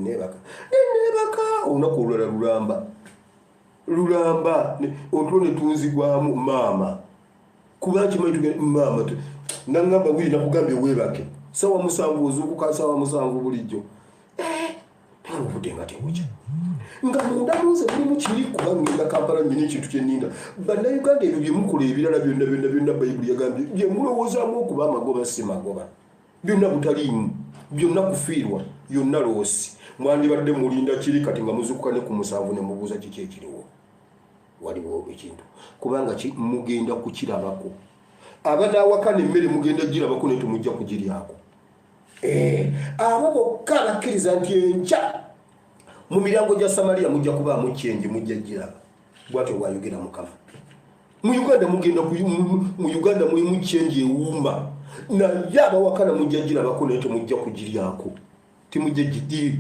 Neebaka neneebaka olunaku olulala lulamba lulamba, otulo ne tunzigwamu. Maama, kuba nkimanyi tugenda, maama nangamba, "Wiri, nakugambye weebake, saawa 7 ozuukuka saawa 7 bulijjo." Obudde nga tebukya, nga munda munze mulimu kiri, kuba ngenda Kampala, nyina ekintu kyeninda. Bannayuganda, ebyo byemukola ebirala byonna byonna byonna, Bayibuli yagambye byemulowoozaamu okuba amagoba si magoba, byonna butaliimu, byonna kufiirwa, yonna loss. Mwandibadde mulinda kiri kati nga muzukuka ne ku 7 ne mubuuza kiki ekiriwo. Waliwo ekintu, kubanga mugenda kukirabako. Abanaawakana emmere mugenda girabako, naye temujja kugiryako. Abo bokka bakkiriza nti enkya mu miryango gya Samaliya mujja kubaamu kyenji, mujja giraba. Bwatyo bwayogera Mukama. Mu Uganda mugenda mu Uganda mulimu kyenji ewuuma, naye abawakana mujja girabako, naye temujja kugiryako, temujja gidi.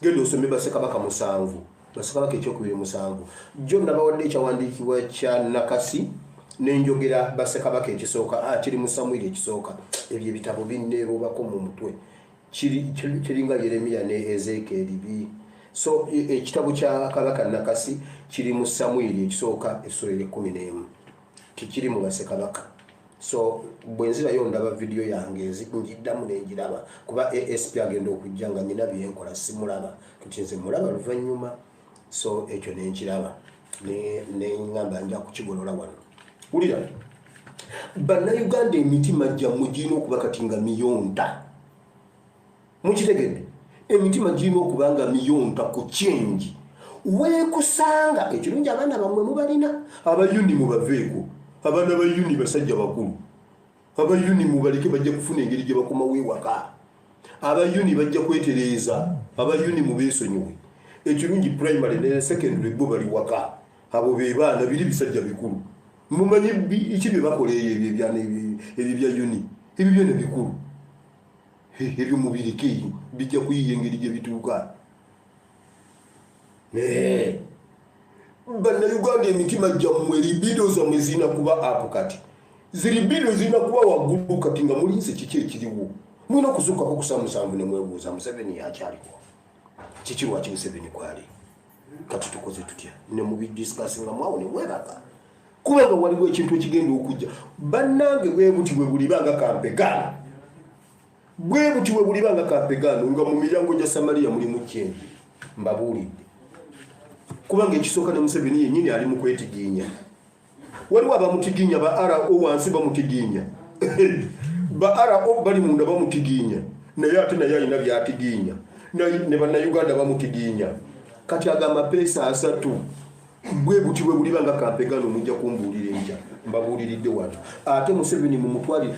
Genda osome Basekabaka 7, Basekabaka ekyokubiri 7. Jo nabawadde ekyawandiikibwa kya Nakasi nenjogera Basekabaka ekisooka, kiri mu Samwiri ekisooka. Ebyo ebitabo binneerubako mu mutwe, kiringa Yeremiya ne Ezekeeri bi. So ekitabo kya Kabaka Nakasi kiri mu Samwiri ekisooka essula eryekumi n'emu, tikiri mu Basekabaka. So bwenzirayo ndaba vidiyo yange ngiddamu nengiraba, kuba asp agenda okujja nga nyina byenkola, simulaba nti nze mulaba luvannyuma. So ekyo nenkiraba, neŋŋamba nja kukigolola wano. Wulira Bannayuganda, emitima gyammwe girina okuba kati nga miyonta. Mukitegedde? Emitima girina okuba nga miyonta ku kyenji weekusanga. Ekirungi abaana bammwe mubalina, abayuni mubaveeko. Abaana bayuni basajja bakulu, abayuni mubaleke, bajja kufuna engeri gye bakomawo ewaka. Abayuni bajja kwetereeza, abayuni mubeesonyiwe. Ekirungi primary ne secondary bo bali waka, abo be baana biri bisajja bikulu. Mumanyi ki bye bakola eyo? Ebyo ebyana ebyo bya uni, ebyo byona bikulu. Ebyo mubireke, bijja kuyiya engeri gye bituuka. Bannayuganda, emitima gyammwe, libido zammwe zirina kuba up kati, ziribido zirina kuba waggulu kati nga mulinze kiki ekiriwo. Mulina okuzuukako ku saa 7 ne mwebuuza, "Museveni yakyaliko kiki? Lwaki Museveni kwali? Kati tukoze tutya?" Ne mubidiscussinga mwawo ne mwebaka, kubanga waliwo ekintu ekigenda okujja. Bannange, bwe buti bwe buliba nga kampegaano, bwe buti bwe buliba nga kampegaano, nga mu miryango gya Samaliya mulimu kyenji. Mbabuulidde, kubanga ekisooka ne Museveni yennyini ali mu kwetigiinya. Waliwo abamutigiinya, ba RO wansi bamutigiinya, ba RO bali munda bamutigiinya, naye ate naye alina byatigiinya, ne Bannayuganda bamutigiinya. Kati ago amapeesa 30, bwe buti bwe buliba nga kampegano. Mujja kumbuulira enkya, mbabuuliridde wano. Ate Museveni mumutwalire,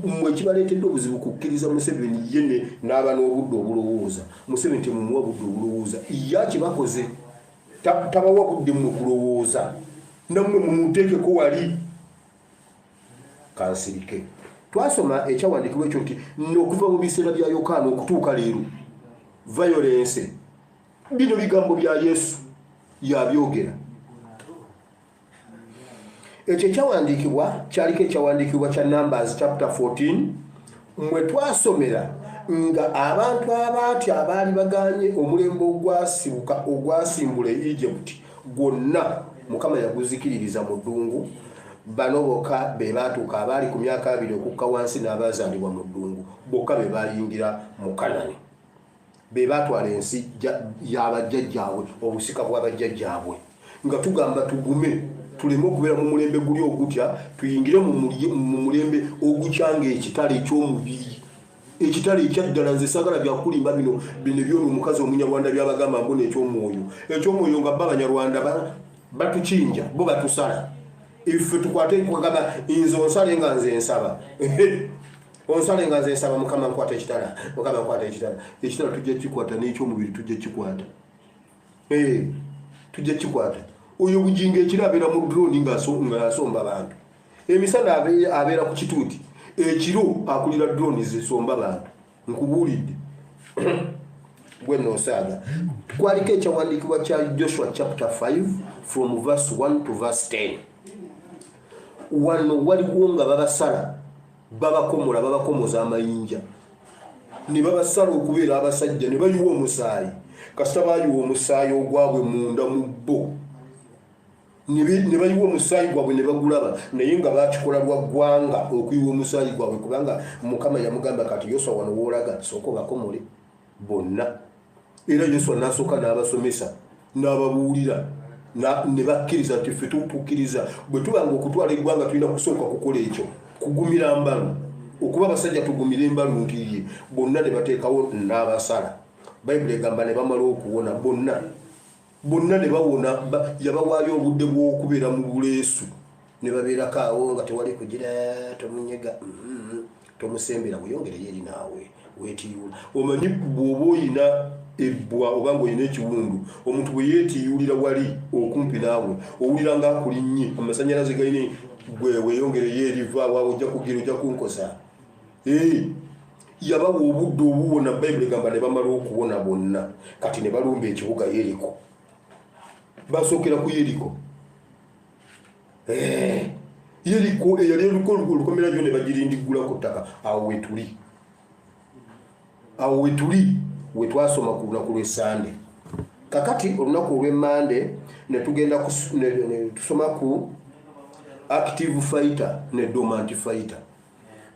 mmwe ekibaleetedde obuzibu kukkiriza Museveni ye n'aba n'obudde obulowooza. Museveni temumuwa budde obulowooza, ye akibakoze, tabawa budde mmwe kulowooza, nammwe mumuteekeko wali. Kansirike. Twasoma ekyawandiikibwa ekyo nti okuva mu biseera bya Yokaana okutuuka leero violence. Bino bigambo bya Yesu, yabyogera. Ekyo ekyawandiikibwa kyaliko ekyawandiikibwa kya Numbers chapter 14, mwe twasomera nga abantu abaati abaali baganye omulembe ogwasibuka ogwasimbula e Egypt gwonna, Mukama yaguzikiririza mu ddungu. Bano bokka be baatuuka, abaali ku myaka 20 okukka wansi n'abazaalibwa mu ddungu, bokka be bayingira mu Kanani, be batwala ensi y'abajjajjaabwe, obusika bw'abajjajjaabwe. Nga tugamba tugume, tuleme okubeera mu mulembe guli ogutya, tuyingire mu mulembe ogukyanga ekitala eky'omubiri. Ekitala ekyaddala, nze saagala byakulimba bino bino byona omukazi omunyarwanda byabagamba mbu nekyomwoyo, ekyomwoyo nga ba abanyarwanda batukinja, bo batusala, ife tukwate kugamba nze onsale nga nze nsaba, onsale nga nze nsaba, Mukama nkwata ekitala, Mukama nkwata ekitala. Ekitala tujja kikwata, n'ekyomubiri tujja kikwata, tujja kikwata. Oyo Bujingo ekiro abeera mu drone ng'asomba bantu, emisana abeera ku kituuti, ekiro akulira drone zisomba bantu. Nkubuulidde gwe noosaaga. Kwaliko ekyawandiikibwa kya Joshua chapter 5 from verse 1 to verse 10. Wano waliwo nga babasala, babakomola, babakomoza amayinja ne babasala okubeera abasajja, ne bayiwa omusaayi. Kasita bayiwa omusaayi ogwabwe munda mu bo, ne bayiwa omusaayi gwabwe ne bagulaba, naye nga bakikola lwa ggwanga okuyiwa omusaayi gwabwe, kubanga Mukama yamugamba, kati Yoswa wano woolaga sooka obakomole bonna. Era Yoswa n'asooka n'abasomesa n'ababuulira, ne bakkiriza nti ffe tukkiriza bwe tuba nga okutwala eggwanga tulina kusooka kukola ekyo, kugumira mbalu, okuba abasajja tugumire embalu nti ye bonna ne bateekawo n'abasala. Bayibuli egamba ne bamala okuwona bonna bonna ne bawona. Yabawaayo obudde bw'okubeera mu buleesu ne babeerako awo nga tewali kugira tomunyega, tomusembera, weyongereyo eri naawe weetiyula. Omanyi bw'oba oyina ebbwa oba nga olina ekiwundu, omuntu bwe yeetiyulira wali okumpi naawe owulira nga akulinnye amasanyalaze galina. Gwe weeyongereyo eri, vaawo, ojja kugira, ojja kunkosa. Yabawa obudde obuwona. Bayibuli egamba ne bamala okuwona bonna, kati ne balumba ekibuga Yeriko. Basookera ku Yeriko. Yeriko eyali eriko olukomera gyo ne bagirindiggula ku ttaka. Awo wetuli, awo wetuli wetwasoma ku lunaku lw'Esande. Kakati olunaku olw'Emmande ne tugenda ne tusoma ku active fighter ne dormant fighter,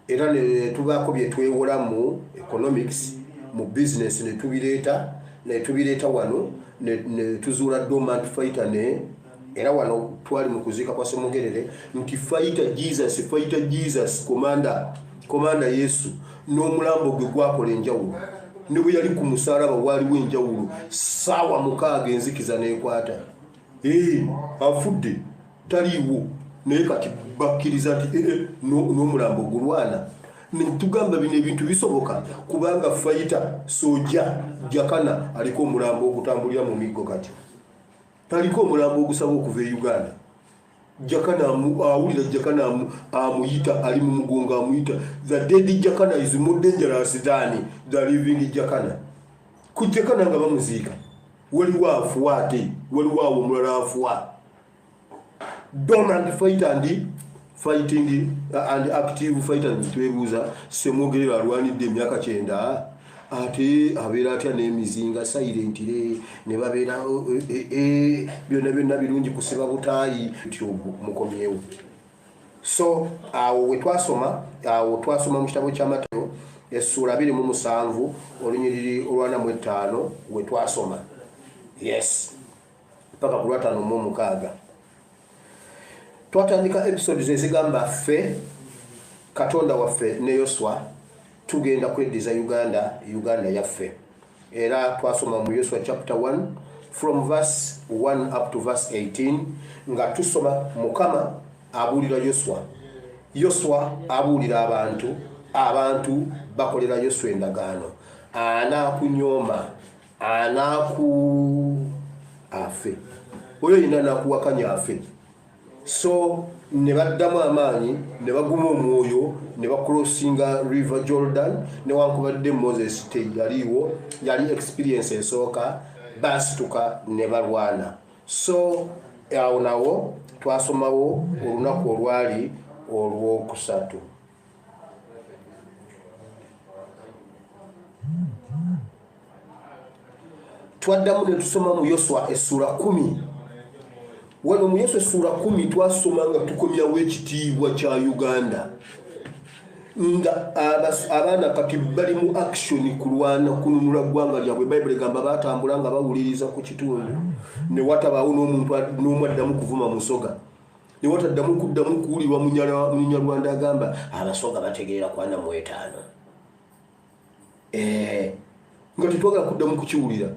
era ne tubaako bye twewola mu economics, mu business, ne tubireeta wano ne tuzuula dormant fighter. Ne era wano twali mu kuziika kwa Semogerere nti fighter Jesus, fighter Jesus, commander, commander Yesu n'omulambo gwe gwakola enjawulo. Ne bwe yali ku musalaba waaliwo enjawulo. Saawa 6 enzikiza n'ekwata. Afudde, taliiwo, naye kati bakkiriza nti n'omulambo gulwana. Netugamba bino ebintu bisoboka kubanga fighter soja Jakana aliko omulambo ogutambulira mu miggo, kati aliko omulambo ogusaba okuva e Uganda. Jakana awulira, Jakana amuyita, ali mu mugongo amuyita. The dead Jakana is more dangerous than the living Jakana. Ku Jakana nga bamuziika waliwo afuwa, ate waliwo awo omulala afuwa. Dormant fighter and fighting and active fighter. Twebuuza, Semwogerera alwanidde emyaka 90, ate abeera atya n'emizinga silently ne babeera byonna byonna birungi kusiba butaayi ti ogwo mukomyewo. So awo wetwasoma, awo twasoma mu kitabo kya Matayo essuula 27 olunyiriri olwana mu etaano wetwasoma, yes, paka ku lwataano mu omukaaga. Twatandika episodes ezigamba ffe, Katonda waffe ne Yoswa tugenda kweddiza Uganda, Uganda yaffe. Era twasoma mu Yoswa chapter 1 from verse 1 up to verse 18, nga tusoma Mukama abuulira Yoswa, Yoswa abuulira abantu, abantu bakolera Yoswa endagaano. Anaakunyooma, anaaku afe, oyo yina anakuwakanya afe. So ne baddamu amaanyi, ne baguma omwoyo, ne bacrossinga River Jordan. Newankubadde Moses teyaliiwo, yali experience esooka, basituka ne balwana. So awo nawo twasomawo olunaku olwali olwokusatu. Twaddamu ne tusoma mu Yoswa essuula 10. Wano mu Yoswa essuula 10 twasoma nga tukomyawo ekitiibwa kya Uganda, nga abaana kati bali mu action kulwana kununula ggwanga lyabwe. Bayibuli egamba batambula nga bawuliriza ku kitundu, ne watabaawo n'omuntu n'omu addamu kuvuma Musoga, ne wataddamu kuddamu kuwulirwa Munyarwanda agamba Abasoga bategeera ku 45. Eh, nga tetwagala kuddamu kukiwulira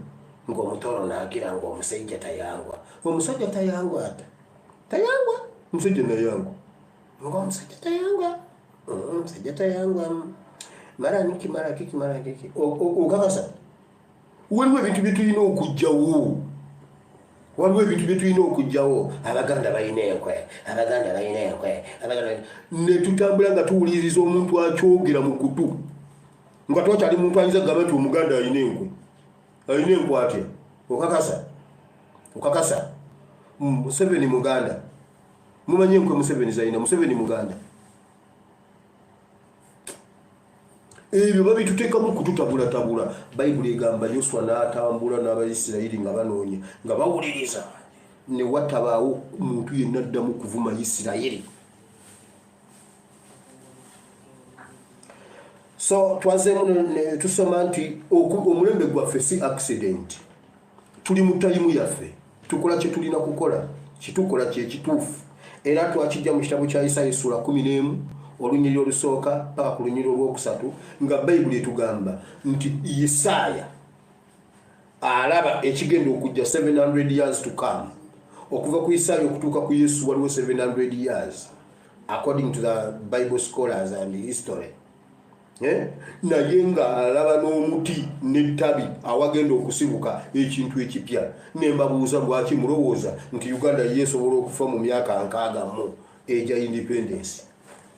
ng'omutoro naagira nga omusajja tayangwa. Omusajja tayangwa ata tayangwa, omusajja nayangwa ng'omusajja tayangwa, omusajja tayangwa mara niki mara kiki mara kiki. Okakasa waliwo ebintu bye tulina okugjawo, waliwo ebintu bye tulina okugjawo. Abaganda balina enkwe, Abaganda balina enkwe, Abaganda ne tutambula nga tuwuliriza omuntu akyogera mu kutu nga twakyali muntu ayinza kugamba nti Omuganda alina enkwe. Alina enkwe atya? Okakasa, okakasa Museveni Muganda? Mumanyi enkwe Museveni zalina? Museveni Muganda? Ebyo babituteekamu kututabulatabula. Bayibuli egamba Yoswa n'atambula n'Abaisirayiri nga banoonya nga bawuliriza, ne watabaawo muntu yenna addamu kuvuma Isirayiri. So twazeemu ne tusoma nti omulembe gwaffe si accident, tuli mu tayimu yaffe, tukola kye tulina kukola, kitukola kyekituufu. Era twakijja mu kitabo kya Isaaya essuula 11 olunyiriri olusooka paka ku lunyiriri olwokusatu, nga Bayibuli etugamba nti Isaaya alaba ekigenda okujja 700 years to come. Okuva ku Isaaya okutuuka ku Yesu waliwo 700 years according to the Bible scholars and history. Eh? Naye ng'alaba n'omuti n'ettabi awagenda okusibuka ekintu ekipya. Ne mbabuuza, lwaki mulowooza nti Uganda yeesobola okufa mu myaka 60 egya independence?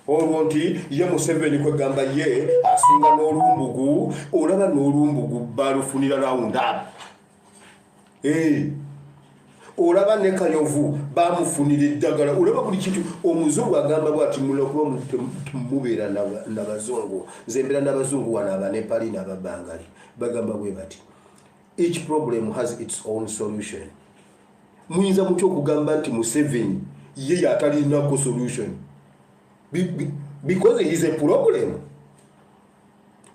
Olwo nti ye Museveni kwegamba ye asinga n'olumbugu. Olaba n'olumbugu balufunira round up. Eh. Olaba ne Kayovu bamufunira eddagala. Olaba buli kintu omuzungu agamba bwati, mulakuba mubeera nabazungu. Nze mbeera n'abazungu wano, Abanepali n'Ababangali, bagamba bwe bati, "Each problem has its own solution." Muyinza mutya okugamba nti Museveni ye yatalinako solution because he is a problem?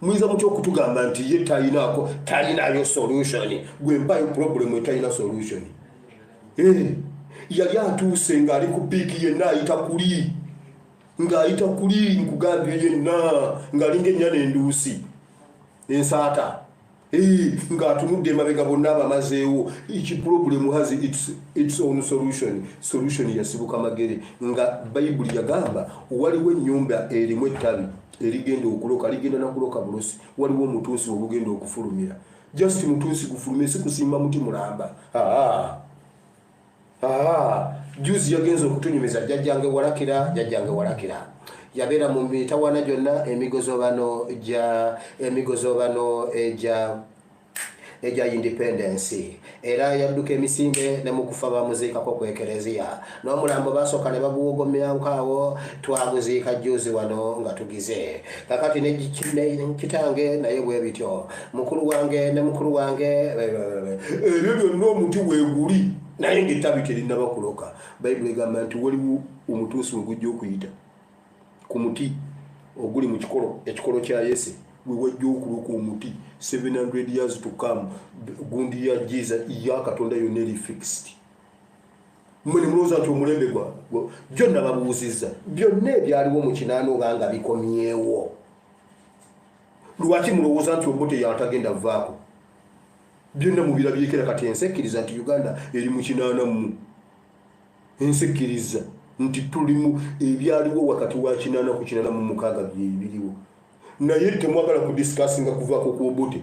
Muyinza mutya okutugamba nti ye talinako, talinayo solution? Gwe mpayo problem etalina solution. Eh, yali atuuse ng'ali ku peak, yenna ayita kuli, ng'ayita kuli, nkugambye, yenna ng'alinga ennyana enduusi ensaata. Eh, ng'atunudde emabega bonna abamazeewo. Each problem has its own solution. Solution yasibuka Magere, nga Bayibuli yagamba waliwo ennyumba erimu ettabi erigenda okuloka, ligenda nakuloka bulosi. Waliwo omutunsi ogugenda okufulumira, just mutunsi gufulume, si kusimba muti mulamba. Aa juzi yagenza okutunyumiza jjajjange Walakira. Jjajjange Walakira yabeera mu mitawaana gyonna, emigozobano gya emigozobano egya independence, era yadduka emisinde ne mukufa bamuziikako ku ekereziya, n'omulambo basooka ne baguwogomyankaawo. Twaguziika juzi wano nga tugize. Kakati ne kitange naye bwe bityo, mukulu wange ne mukulu wange, ebyo byonna omuti weeguli, naye ngaettabi terinnaba kuloka. Bayibuli egamba nti waliwo omutuusi we gujja okuyita ku muti oguli mu kikolo, ekikolo kya Yese, we wajja okuloka omuti 700 years to come. Gundi ya jiza ya Katonda yonna eri fixed. Mwe ne mulowooza nti omulembe gwa byonna babuuzizza byonna ebyaliwo mu 80 oba nga bikomyewo. Lwaki mulowooza nti Obote yatagenda vaako? Byonna mubirabyekera. Kati ensi ekkiriza nti Uganda eri mu 80 mu, ensi ekkiriza nti tulimu ebyaliwo wakati wa 80 ku 86 byebiriwo, naye temwagala kudiscussinga kuvaako ku Obote.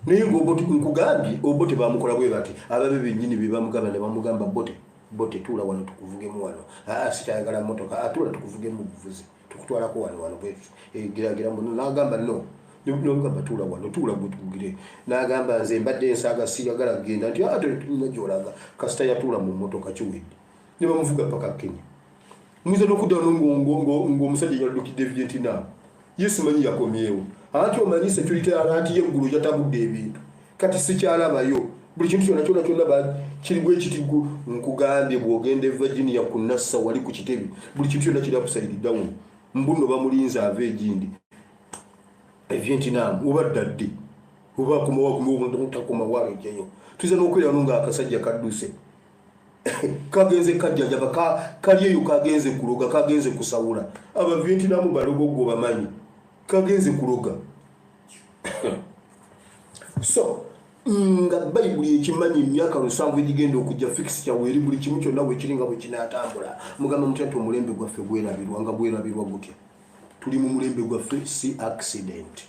Naye ngaobote, nkugambye, Obote bamukola bwe bati, ababe bennyini be bamugamba ne bamugamba, "Bote, Bote, tuula wano tukuvugemu wano." "Aa, sitayagala motoka." "Atuula tukuvugemu buvuzi, tukutwalako wano wano geragira muno." Nagamba, "No." Nomugamba, "Tuula wano, tuula gwe tukugire." Nagamba, "Nze mbadde nsaaga, siyagala kugenda." Nti ate tulina gyolaga. Kasita yatuula mu motoka, kiwedde, ne bamuvuga paka Kenya. Muyinza n'okuddawo ng'omusajja yaddukidde Vietnam, ye simanyi yakomyewo. Anti omanyi security alert yeggulu yatabudde ebintu, kati sikyalabayo buli kintu kyonna kyonna kyonna kiri bwe kiti. Nkugambye, bw'ogenda e Virginia ku NASA wali ku kitebe, buli kintu kyonna kiri upside down. Mbuno bamulinze ava egindi e Vietnam, oba ddadde oba akomawo, takomawo, tuyinza n'okweraano ng'akasajja kadduse, kagenze kajjanjaba, kali eyo, kagenze kuloga, kagenze kusawula. Abavietinamu balogo, gwe bamanyi. Kagenze kuloga. So nga Bayibuli ekimanyi, emyaka 70 egigenda okujja, fixture weeri, buli kimu kyonna bwekiri nga bwe kinaatambula. Mugamba mutya nti omulembe gwaffe gwerabirwa? Nga gwerabirwa gutya? Tuli mu mulembe gwaffe, si accident.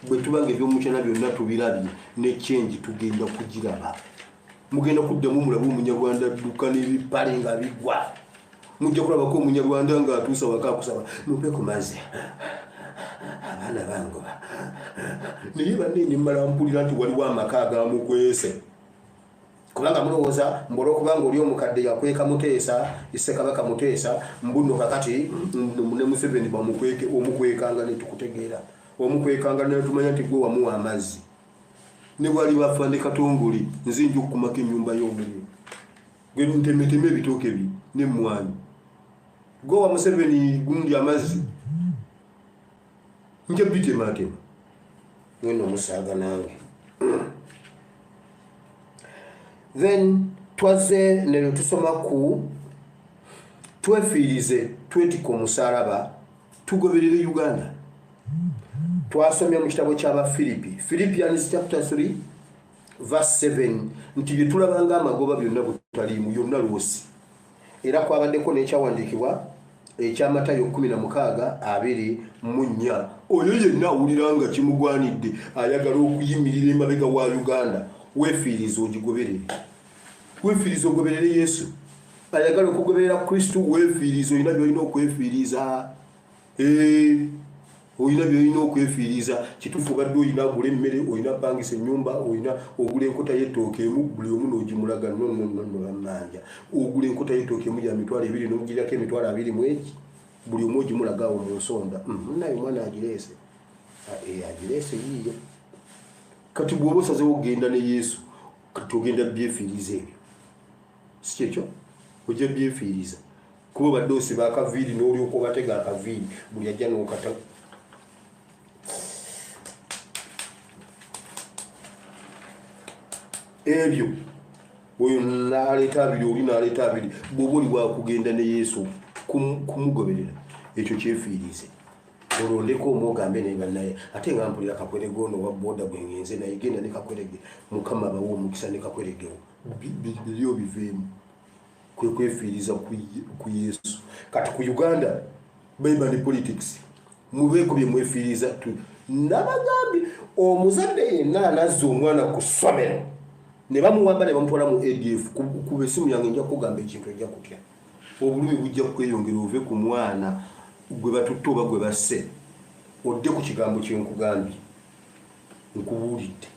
Bwe tuba nga ebyomukyana byonna tubirabye, ne change tugenda kugiraba. Mugenda kuddamu mulabe Omunyarwanda adduka n'ebipale nga bigwa. Mujja kulabako Omunyarwanda ng'atuusa waka akusaba, "Mumpe ku mazzi, abaana bangoba." Naye banne, nemmala mpulira nti waliwo amaka agamukwese, kubanga mulowooza mbu olwokubanga oli omukadde yakweka Muteesa, Ssekabaka Muteesa, mbuno kakati ne Museveni bamukweke. Omukwekanga netukutegeera, omukwekanga netumanya nti gwe wamuwa amazzi. Ne bwali bafa ne Katongole, nze nja okukumako ennyumba y'omuliro, gwe ntemeteme ebitooke bye n'emmwanyi. Gwe wa Museveni gundi amazzi, nja bitematema ngenda omusaaga nange. Then twazze ne tusoma ku twefiirize, twetika omusalaba, tugoberere Uganda. Twasomye mu kitabo ky'Abafiripi, Philippians chapter 3 verse 7, nti bye tulabanga amagoba byonna butaliimu, yonna lwosi. Era kwabaddeko n'ekyawandiikibwa ekyamatayo 16:24. Oyo yenna awulira nga kimugwanidde, ayagala okuyimirira emabega wa Uganda, weefiiriza ogigoberere, weefiiriza ogoberere Yesu. Ayagala okugoberera Kristo, weefiiriza, olina byolina okwefiiriza. Olina byolina okwefiiriza. Kituufu, obadde olina agula emmere, olina pangisa ennyumba, olina ogula enkota y'ettooke emu, buli omu n'ogimulaga. Nononnono bamanja, ogula enkota y'ettooke emu ya 20,000, n'omugirako 20,000 mu egi, buli omu ogimulaga awo mu nsonda. Naye omwana agireese. Ah, agireese yiiyo. Kati bw'oba osazewo okugenda ne Yesu, kati ogenda byefiiriza ebyo, si kyekyo? Ojja byefiiriza, kuba obadde osiba akaviiri n'olyoka obatega akaviiri, buli ajja n'okata. Ebyo oyo n'aleeta abiri, oli n'aleeta abiri. Bw'oba oli wakugenda ne Yesu, kumugoberera, ekyo kyefiirize. Olondeko omu ogambe naye, "Bannaye, ate nga mpulira Kakwerege ono wa boda gwe ngenze naye." Genda ne Kakwerege, Mukama bawe omukisa ne Kakweregewo. Biri obiveemu, kwe kwefiiriza ku Yesu. Kati ku Uganda, bible ne politics, mubeeko bye mwefiiriza. Nabagambye, omuzadde yenna anazza omwana ku ssomero ne bamuwamba ne bamutwala mu ADF, kuba esimu yange, nja kugamba ekintu, ejja kutya, obulumi bujja kweyongera. Ove ku mwana gwe batutte oba gwe basse, odde ku kigambo kyenkugambye, nkubuulidde.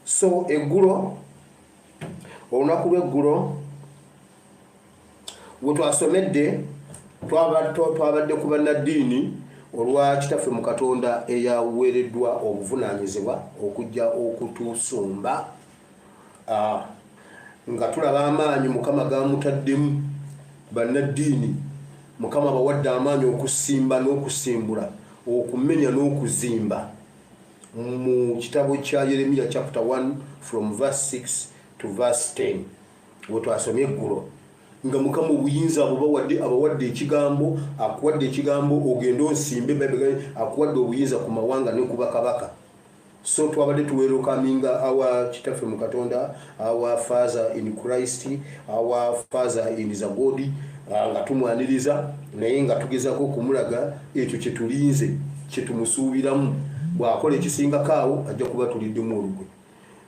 So eggulo, olunaku lw'eggulo we twasomedde, twabadde ku bannaddiini olwa Kitaffe mu Katonda eyaweereddwa obuvunaanyizibwa okujja okutusumba. Nga tulaba amaanyi Mukama gamutaddemu. Bannaddiini Mukama bawadde amaanyi okusimba n'okusimbula, okumenya n'okuzimba, mu kitabo kya Yeremiya chapter 1 from verse 6 to verse 10, we twasomye eggulo. Nga Mukama obuyinza abubawadde, abawadde ekigambo, akuwadde ekigambo, ogende onsimbe. Bayibuli akuwadde obuyinza ku mawanga ne ku bakabaka. So twabadde tuwelcominga our Kitaffe mu Katonda, our father in Christ, our father in the God, nga tumwaniriza, naye nga tugezako okumulaga ekyo kyetulinze, kyetumusuubiramu. Bw'akola ekisingako awo, ajja kuba tuliddemu olukwe.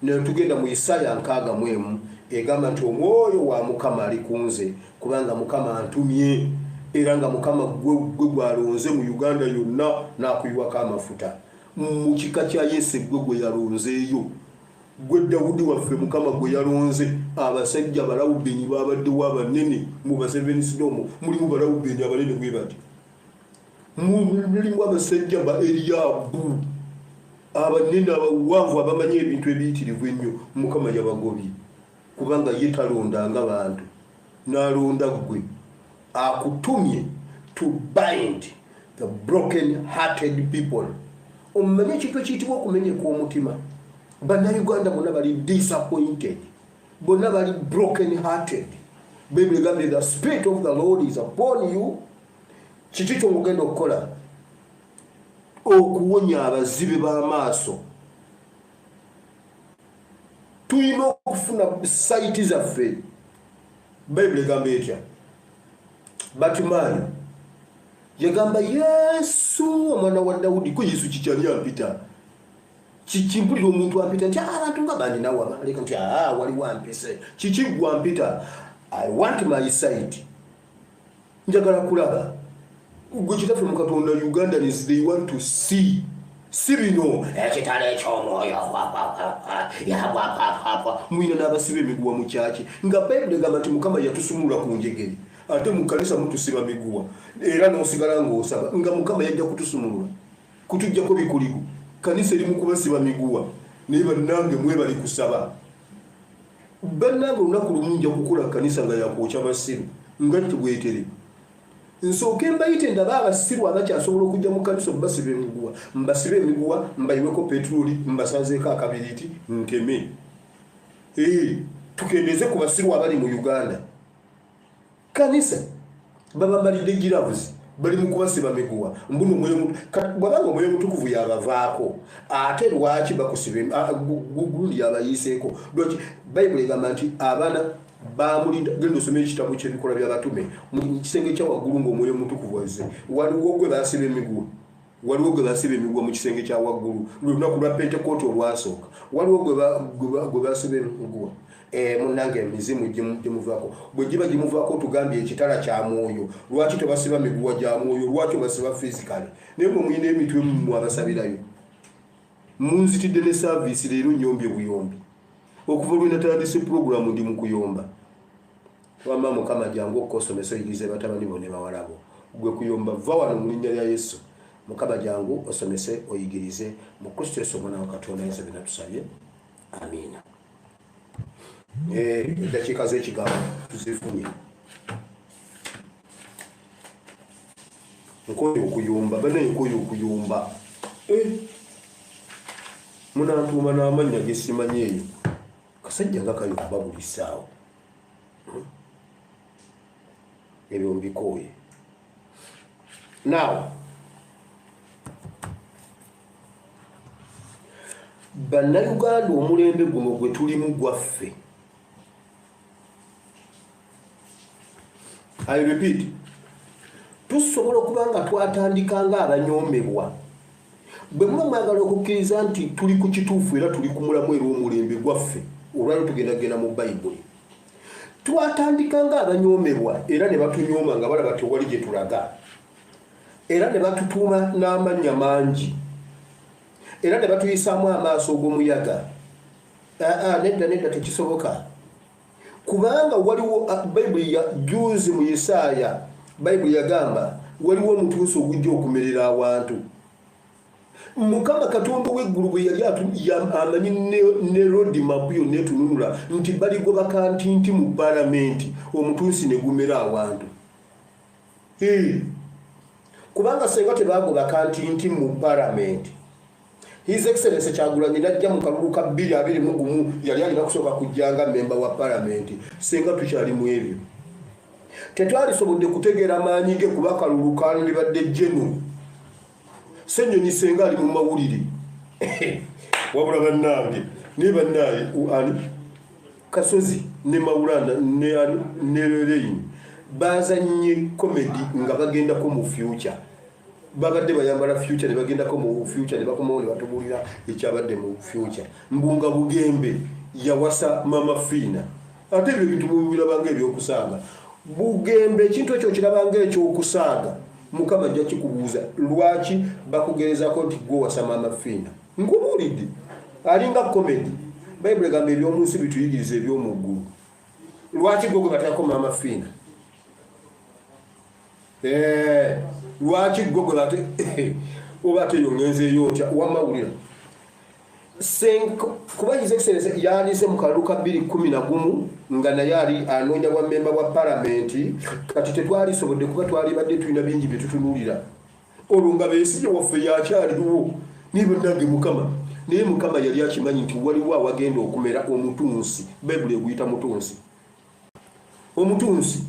Netugenda mu Isaaya 61, egamba nti, "Omwoyo wa Mukama ali ku nze, kubanga Mukama antumye." Era nga Mukama gwe gwalonze mu Uganda yonna n'akuyiwako amafuta mu kika kya Yese, gwe gwe yalonzeeyo, gwe Dawudi waffe. Mukama gwe yalonze. Abasajja Balawubeni babaddewo abanene mu basevenisidomo, mulimu Balawubeni abanene bwe bati, mulimu abasajja ba Eriyabu abanene, abawanvu, abamanyi ebintu ebiyitirivu ennyo. Mukama yabagobye, kubanga ye talondanga bantu, n'alonda ggwe. Akutumye to bind the broken hearted people. Omumanyi ekintu ekiyitibwa okumenyeka omutima? Bannayuganda bonna bali disappointed, bonna bali broken hearted. Bayibuli egambye, "The spirit of the Lord is upon you." Kiki ky'ogenda okukola okuwonya abazibe b'amaaso? Tulina okufuna sight zaffe. Bayibuli egamba etya? Batimaayo yagamba Yesu omwana wa Dawudi, ko Yesu kikyali ampita? Kiki? Mpulira omuntu ampita nti ah, abantu nga bandinawo abaleka nti ah, waliwo ampise. Kiki gwe ampita? I want my sight, njagala kulaba. Gwe kitaffe mu Katonda, Ugandans, they want to see, si bino ekitalo ekyomwoyo mwina n'abasiba emiguwa mu kyaki, nga Bayibuli egamba nti Mukama yatusumulula ku njegere, ate mu kanisa mutusiba miguwa era n'osigala ng'osaba, nga Mukama yajja kutusumulula kutujjako bikuligo. Kanisa eri mu kubasiba miguwa, naye bannange mwebali kusaba. Bannange, olunaku lumu nja kukola kanisa nga yakwokya basiru nga tibwetere. Nsooke mbayite ndabe abasiru abakyasobola okujja mu kanisa okubasiba emiguwa, mbasibe emiguwa, mbayiweko petulooli, mbasazeeko akabiriiti, nteme, tukendeeze ku basiru abali mu Uganda. Kanisa babamalidde giravuzi, bali mu kubasiba miguwa. Mbuno bwabanga Omwoyo Omutukuvu yabavaako, ate lwaki bakusiba gundi yabayiiseeko? Lwaki Bayibuli egamba nti abaana bamulinda? Genda osome ekitabo ky'Ebikolwa by'Abatume, mu kisenge kya waggulu ng'Omwoyo Omutukuvu azze, waliwo gwe basiba emiguwa? Waliwo gwe basiba emiguwa mu kisenge kya waggulu lwe lunaku lwa Pentekooti olwasooka? Waliwo gwe basiba emiguwa? Eh, munnange, emizimu gimuvaako. Bwe giba gimuvaako, tugambye ekitala kya mwoyo, lwaki tebasiba miguwa gya mwoyo? Lwaki obasiba physically? Naye mwe mulina emitwe, mmwe abasabirayo munzitidde ne service leero. Nyombye buyombi okuva lwe natandise puroguramu, ndi mu kuyomba. Wamma Mukama, jangu okukosomesa, oyigirize batabani bo ne bawala bo. Gwe kuyomba, va wano mu linnya lya Yesu. Mukama, jangu osomese, oyigirize mu Kristo Yesu omwana wa Katonda. Yesu byonna tusabye, amiina. Eddakiika z'ekigambo tuzifunye. Nkoye okuyomba, banaye, nkoye okuyomba. Munantuuma n'amannya gesimanyi eyo. Kasajja nga kayomba buli ssaawa. Ebyo mbikooye. Now, Bannayuganda, omulembe guno gwe tulimu gwaffe. I repeat, tusobola okuba nga twatandika nga abanyoomebwa. Bwe muba mwagala okukkiriza nti tuli ku kituufu era tuli ku mulamu era omulembe gwaffe, olwaliro tugenda genda mu Bayibuli. Twatandika nga abanyoomebwa era ne batunyooma nga balaba tewali gye tulaga, era ne batutuuma n'amannya mangi, era ne batuyisaamu amaaso ogw'omuyaga. Aa, nedda, nedda, tekisoboka, kubanga waliwo Bayibuli ya juzi mu Isaaya, Bayibuli yagamba waliwo omutuusi ogujja okumerera awantu. Mukama Katonda ow'eggulu bwe yali amanyi ne road map yonna etununula nti baligoba kantinti mu palamenti, omutunsi ne gumera awantu. Kubanga senga tebagoba kantinti mu palamenti, His Excellence Kyagulanyi najja mu kalulu ka 2021, yali alina kusooka kujja nga memba wa palamenti. Senga tukyali mu ebyo, tetwalisobodde kutegeera maanyi ge, kuba kalulu kandibadde jeno. Senyonyi senga ali mu mawulire. Wabula bannange, naye bannaaye, ani Kasozi ne Maulana ne Rein bazanye comedy nga bagendako mu future. Babadde bayambala future ne bagendako mu future ne bakomawo ne batubuulira ekyabadde mu future, mbunga Bugembe yawasa Mama Fiina. Ate ebyo ebintu mubirabanga ebyokusaaga. Bugembe, ekintu ekyo kirabanga ekyokusaaga. Mukama ajja kikubuuza lwaki bakugerezako nti gwe wasa Mama Fiina. Nkubuulidde, alinga comedy. Bayibuli egamba ebyomu nsi bituyigiriza ebyomu ggulu. Lwaki gwe gwe bateekako Mama Fiina? Lwaki gwe gwe bate oba ate eyo ngenzeeyo otya? Wamawulira kuba His Excellence yandise mu kalulu ka 2011 nga naye ali anoonya bwa memba bwa palamenti. Kati tetwalisobodde kuba twalibadde tulina bingi bye tutunuulira olwo nga Besigye waffe yakyaliwo. Naye bannange, Mukama, naye Mukama yali akimanyi nti waliwo awagenda okumera omutunsi. Bayibuli eguyita mutunsi. Omutunsi.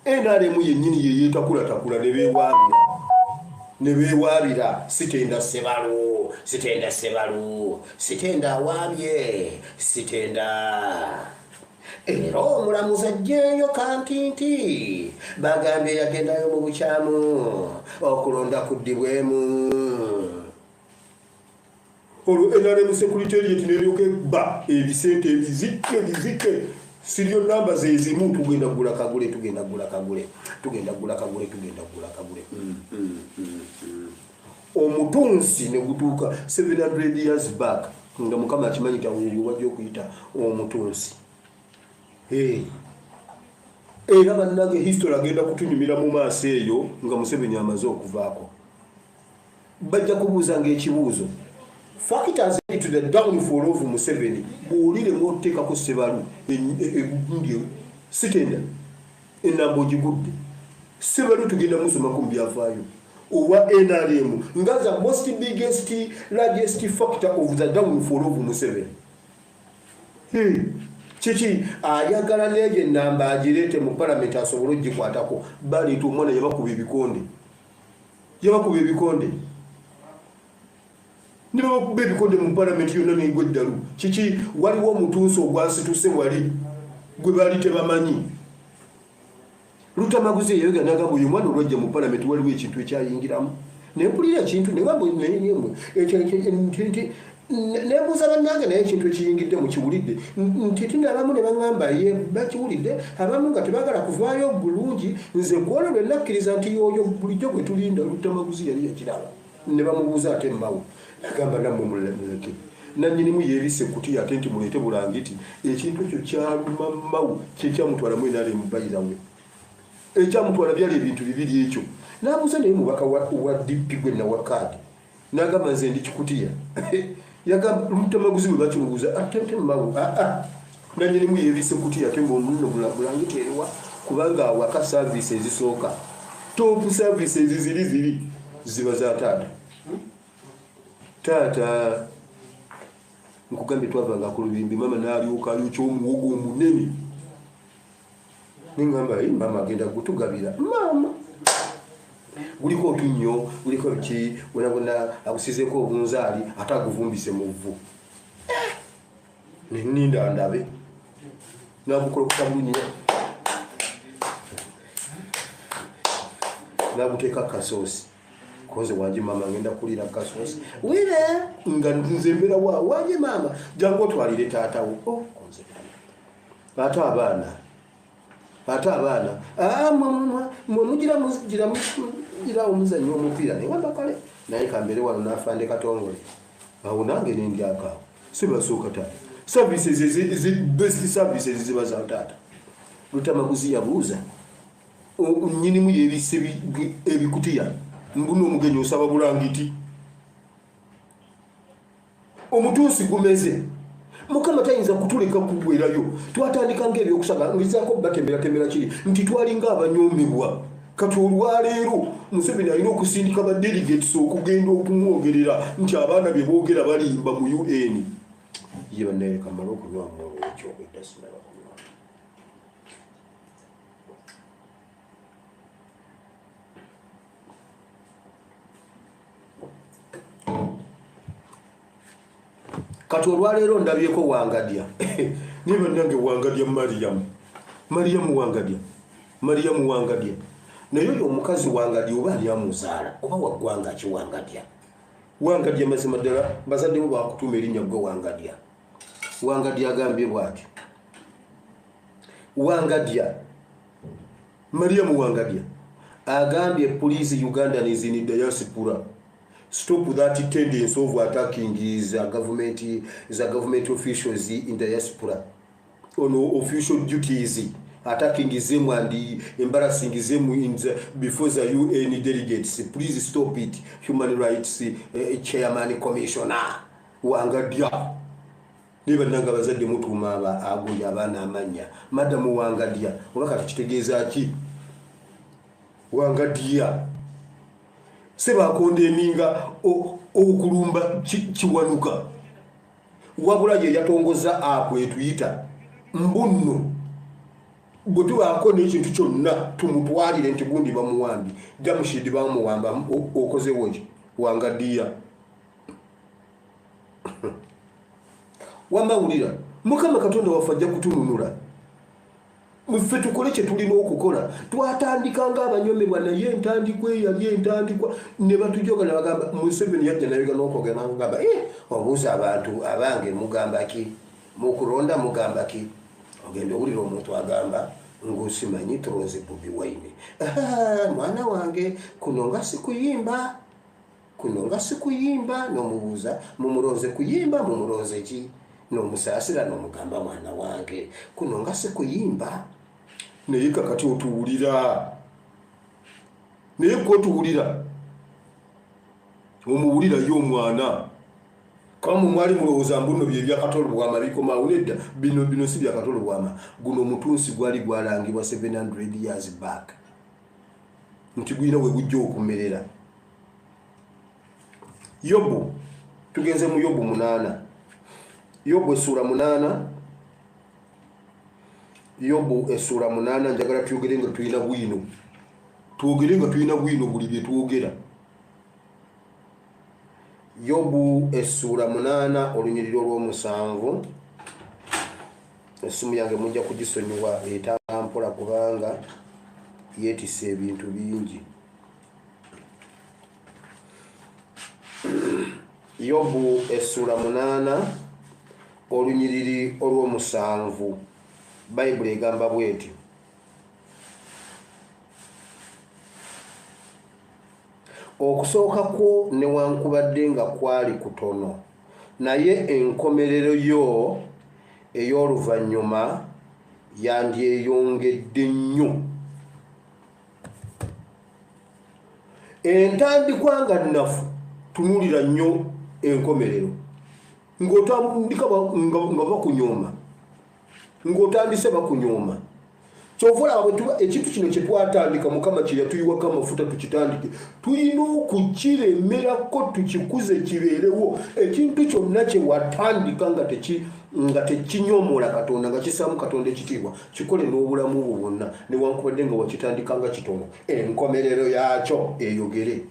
NRM yennyini yeyeetakulatakula ne beewaabira ne beewaabira Sitenda Sebalu, Sitenda Sebalu, Sitenda awaabye Sitenda. Era omulamuzi aggyeeyo kantinti, bagambye yagendayo mu bukyamu, okulonda kuddibwemu. Olwo NRM secretariat neryoka ebba ebisente ebizike ebizike, siriyo namba zezimu, tugenda kugula kagule, tugenda kugula kagule, tugenda kugula kagule, tugenda kugula kagule. Omutunsi ne gutuuka 700 years back nga Mukama akimanyi tawuuli wajja okuyita omutunsi. Era bannange, history agenda kutunyumira mu maaso eyo nga Museveni amaze okuvaako. Bajja kubuuza ngaekibuuzo, factors to the downfall of Museveni. Bw'oliremu oteekako Sebalu egundi Sitenda, enamba ogigudde. Sebalu tugenda musomako mu byafaayo owa NRM nga the most biggest, largest factor of the downfall of Museveni. Kiki ayagala neegyo enamba agireete mu palamenti asobole ogikwatako? Baleeta omwana, yabakuba ebikonde, yabakuba ebikonde, nibabakuba ebikonde mu palamenti yonna negwa eddalu. Kiki? Waliwo omutunsi ogwasituse wali gwe baali tebamanyi. Lutamaguzi eyayogera nagamba, oyo omwana olwajja mu palamenti waliwo ekintu ekyayingiramu, nempulira ekintu negamba nembuuza bannange, naye ekintu ekiyingidde mukiwulidde? Nti tinabamu ne baŋŋamba ye bakiwulidde, abamu nga tebagala kuvaayo bulungi. Nze kwolwo lwe nakkiriza nti oyo bulijjo gwe tulinda Lutamaguzi yali yakiraba. Ne bamubuuza ate Mmawo, nagamba nammwe muleke, nanyinimu yeebise kutiya ate nti muleete bulangiti. Ekintu ekyo kyaluma Mmawo, kyekyamutwalamu NRM. Bayirawe ekyamutwala byali ebintu bibiri ekyo. Nabuuza naye mubaka wa DP gwe nawa kaadi, nagamba nze ndi kikutiya. Yagamba Lutamaguzi bwe bakimubuuza atete Mmawo, aa nanyinimu yeebise kutiya ate ngaomuno bulangiti eriwa? Kubanga awaka service ezisooka, top services ziri ziri ziba za taata. Taata nkugambye, twavanga ku lubimbi, mama n'alyoka ayokya omuwogo omunene, neŋŋamba mama agenda gutugabira. Maama guliko otunnyo, guliko ki, bwona agusizeeko obunzaali ate aguvumbise mu vvu. Neninda ndabe nagukolokota bulungi, naguteeka kasoosi konze wanje. Mama ngenda kulira kasoosi wire nga nze mbeera wa wanje. Maama jangu otwalire taatawo. Oh, konze ate abaana, ate abaana mwe mugira mugira mugira omuzannyo omupiira, naye wamba kale naye kambeere wano n'afande Katongole awo nange nendyakaawo. Sibasooka taata services, best services ziba za taata. Lutamaguzi yabuuza nyinimu yebise ebikutiya, mbuno omugenyi osaba bulangiti. Omutuusi gumeze. Mukama tayinza kutuleka kugwerayo. Twatandika ngaebyokusaga ngezaako batemeratemera kiri nti twalinga abanyomebwa. Kati olwaleero Museveni alina okusindika ba delegates okugenda okumwogerera nti abaana bye boogera balimba mu UN. Ye bannaye, kamale okunywamu olwekyo, edda sinaba kunywa. Kati olwaleero ndabyeko Wangadya, naye bannange, Wangadya Mariyamu, Mariyamu Wangadya, Mariyamu Wangadya, naye oyo omukazi Wangadya oba ani amuzaala, oba waggwanga ki? Wangadya, Wangadya, mazima ddala bazadde bo bakutuuma erinnya gwe Wangadya. Wangadya agambye bw'ati, Wangadya Mariyamu Wangadya agambye, "Please, Ugandans in diaspora, stop that tendency of attacking the government officials in diaspora on official duties, attacking them and embarrassing them before the UN delegates. Please stop it." Human rights chairman commissioner Wangadya. Naye bannanga, abazadde mutuuma aba agundi abaana amannya madamu Wangadya, oba kati kitegeeza ki? Wangadya sebakondeminga okulumba Kiwanuka, wabula ye yatongoza app etuyita mbunno. Bwe tubaako n'ekintu kyonna tumutwalire nti gundi bamuwambye, Jamushidi bamuwamba, okozewo ki wangadiya? Wamma wulira, Mukama Katonda waffe ajja kutununula. Ffe tukole kye tulina okukola. Twatandika ng'abanyomebwa, naye entandikwa eyali entandikwa ne batujoga ne bagamba Museveni yajja nayogera n'okwogera n'akugamba, eh, obuuza abantu abange mugamba ki mukulonda, mugamba ki? Ogenda owulira omuntu agamba ng'osimanyi tulonze Bobi Wine. Mwana wange, kuno nga sikuyimba, kuno nga sikuyimba. N'omubuuza, mumulonze kuyimba, mumulonze ki? N'omusaasira n'omugamba, mwana wange, kuno nga sikuyimba. Naye kakati otuwulira, naye gwe otuwulira, omuwulira ye omwana kamu mwali mulowooza mbuno bye byakatolo bwama bikomawo. Nedda, bino bino si byakatolo bwama. Guno omutunsi gwali gwalangibwa 700 years back nti gulina we gujja okumerera. Yobu, tugenze mu Yobu 8, Yobu essuula 8, Yobu essuula 8. Njagala tuyogere nga tulina bwino, twogere nga tulina bwino buli bye twogera. Yobu essuula 8, olunyiriri olw'omusanvu. Essimu yange mujja kugisonyiwa, etampola kubanga yeetisse ebintu bingi. Yobu essuula 8, olunyiriri olw'omusanvu, Bayibuli egamba bweti: "Okusooka kwo newankubadde nga kwali kutono, naye enkomerero yo ey'oluvannyuma yandyeyongedde nnyo." Entandikwa nga nnafu, tunuulira nnyo enkomerero. Ng'otandika nga bakunyooma, ng'otandise bakunyooma. Kyova olaba bwe ekintu kino kye twatandika, Mukama kye yatuyiwako amafuta tukitandike, tulina okukiremerako tukikuze kibeerewo. Ekintu kyonna kye watandika nga tekinyomoola Katonda, nga kisaamu Katonda ekitiibwa, kikole n'obulamu bwo bwonna. Newankubadde nga wakitandika nga kitono, enkomerero yaakyo eyogere.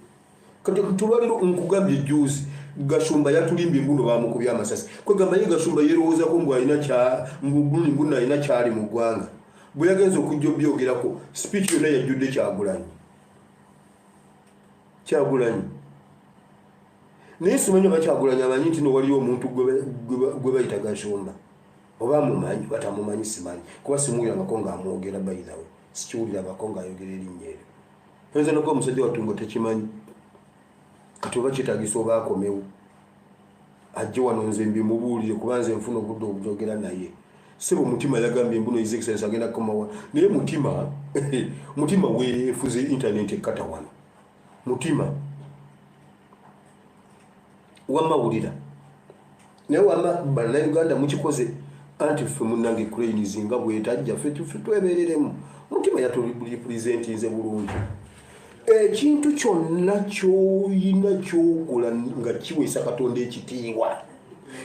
Kati tulwaliro nkugambye, juzi Gashumba yatulimbye mbuno bamukubye amasasi. Kwegamba ye Gashumba yerowoozako mbu alina kya mbuno alina kyali mu ggwanga. Bwe yagenza okujja obyogerako, speech yonna yajjudde Kyagulanyi, Kyagulanyi. Naye simanyi oba Kyagulanyi amanyi nti no waliyo omuntu gwe bayita Gashumba, oba amumanyi batamumanyi simanyi, kuba simuwulirangako ng'amwogera. By the way, sikiwulirangako ng'ayogera erinnya eryo. Oyinza nokuba omusajja wattu nga tekimanyi. Kati oba kyetagisa oba akomewo ajje wano nze mbimubuulire, kuba nze nfuna obudde obujogera naye. Sebo Mutima yagambye mbuno His Excellence agenda kukomawa, naye Mutima, Mutima weefuze internet ekkata wano. Mutima wamma wulira, naye wamma Bannayuganda mukikoze. Anti ffe munnange cranes nga bwetajja, ffe twebereremu. Mutima yaturepresentinze bulungi. Ekintu kyonna kyoyina kyokola nga kiweesa Katonda ekitiibwa,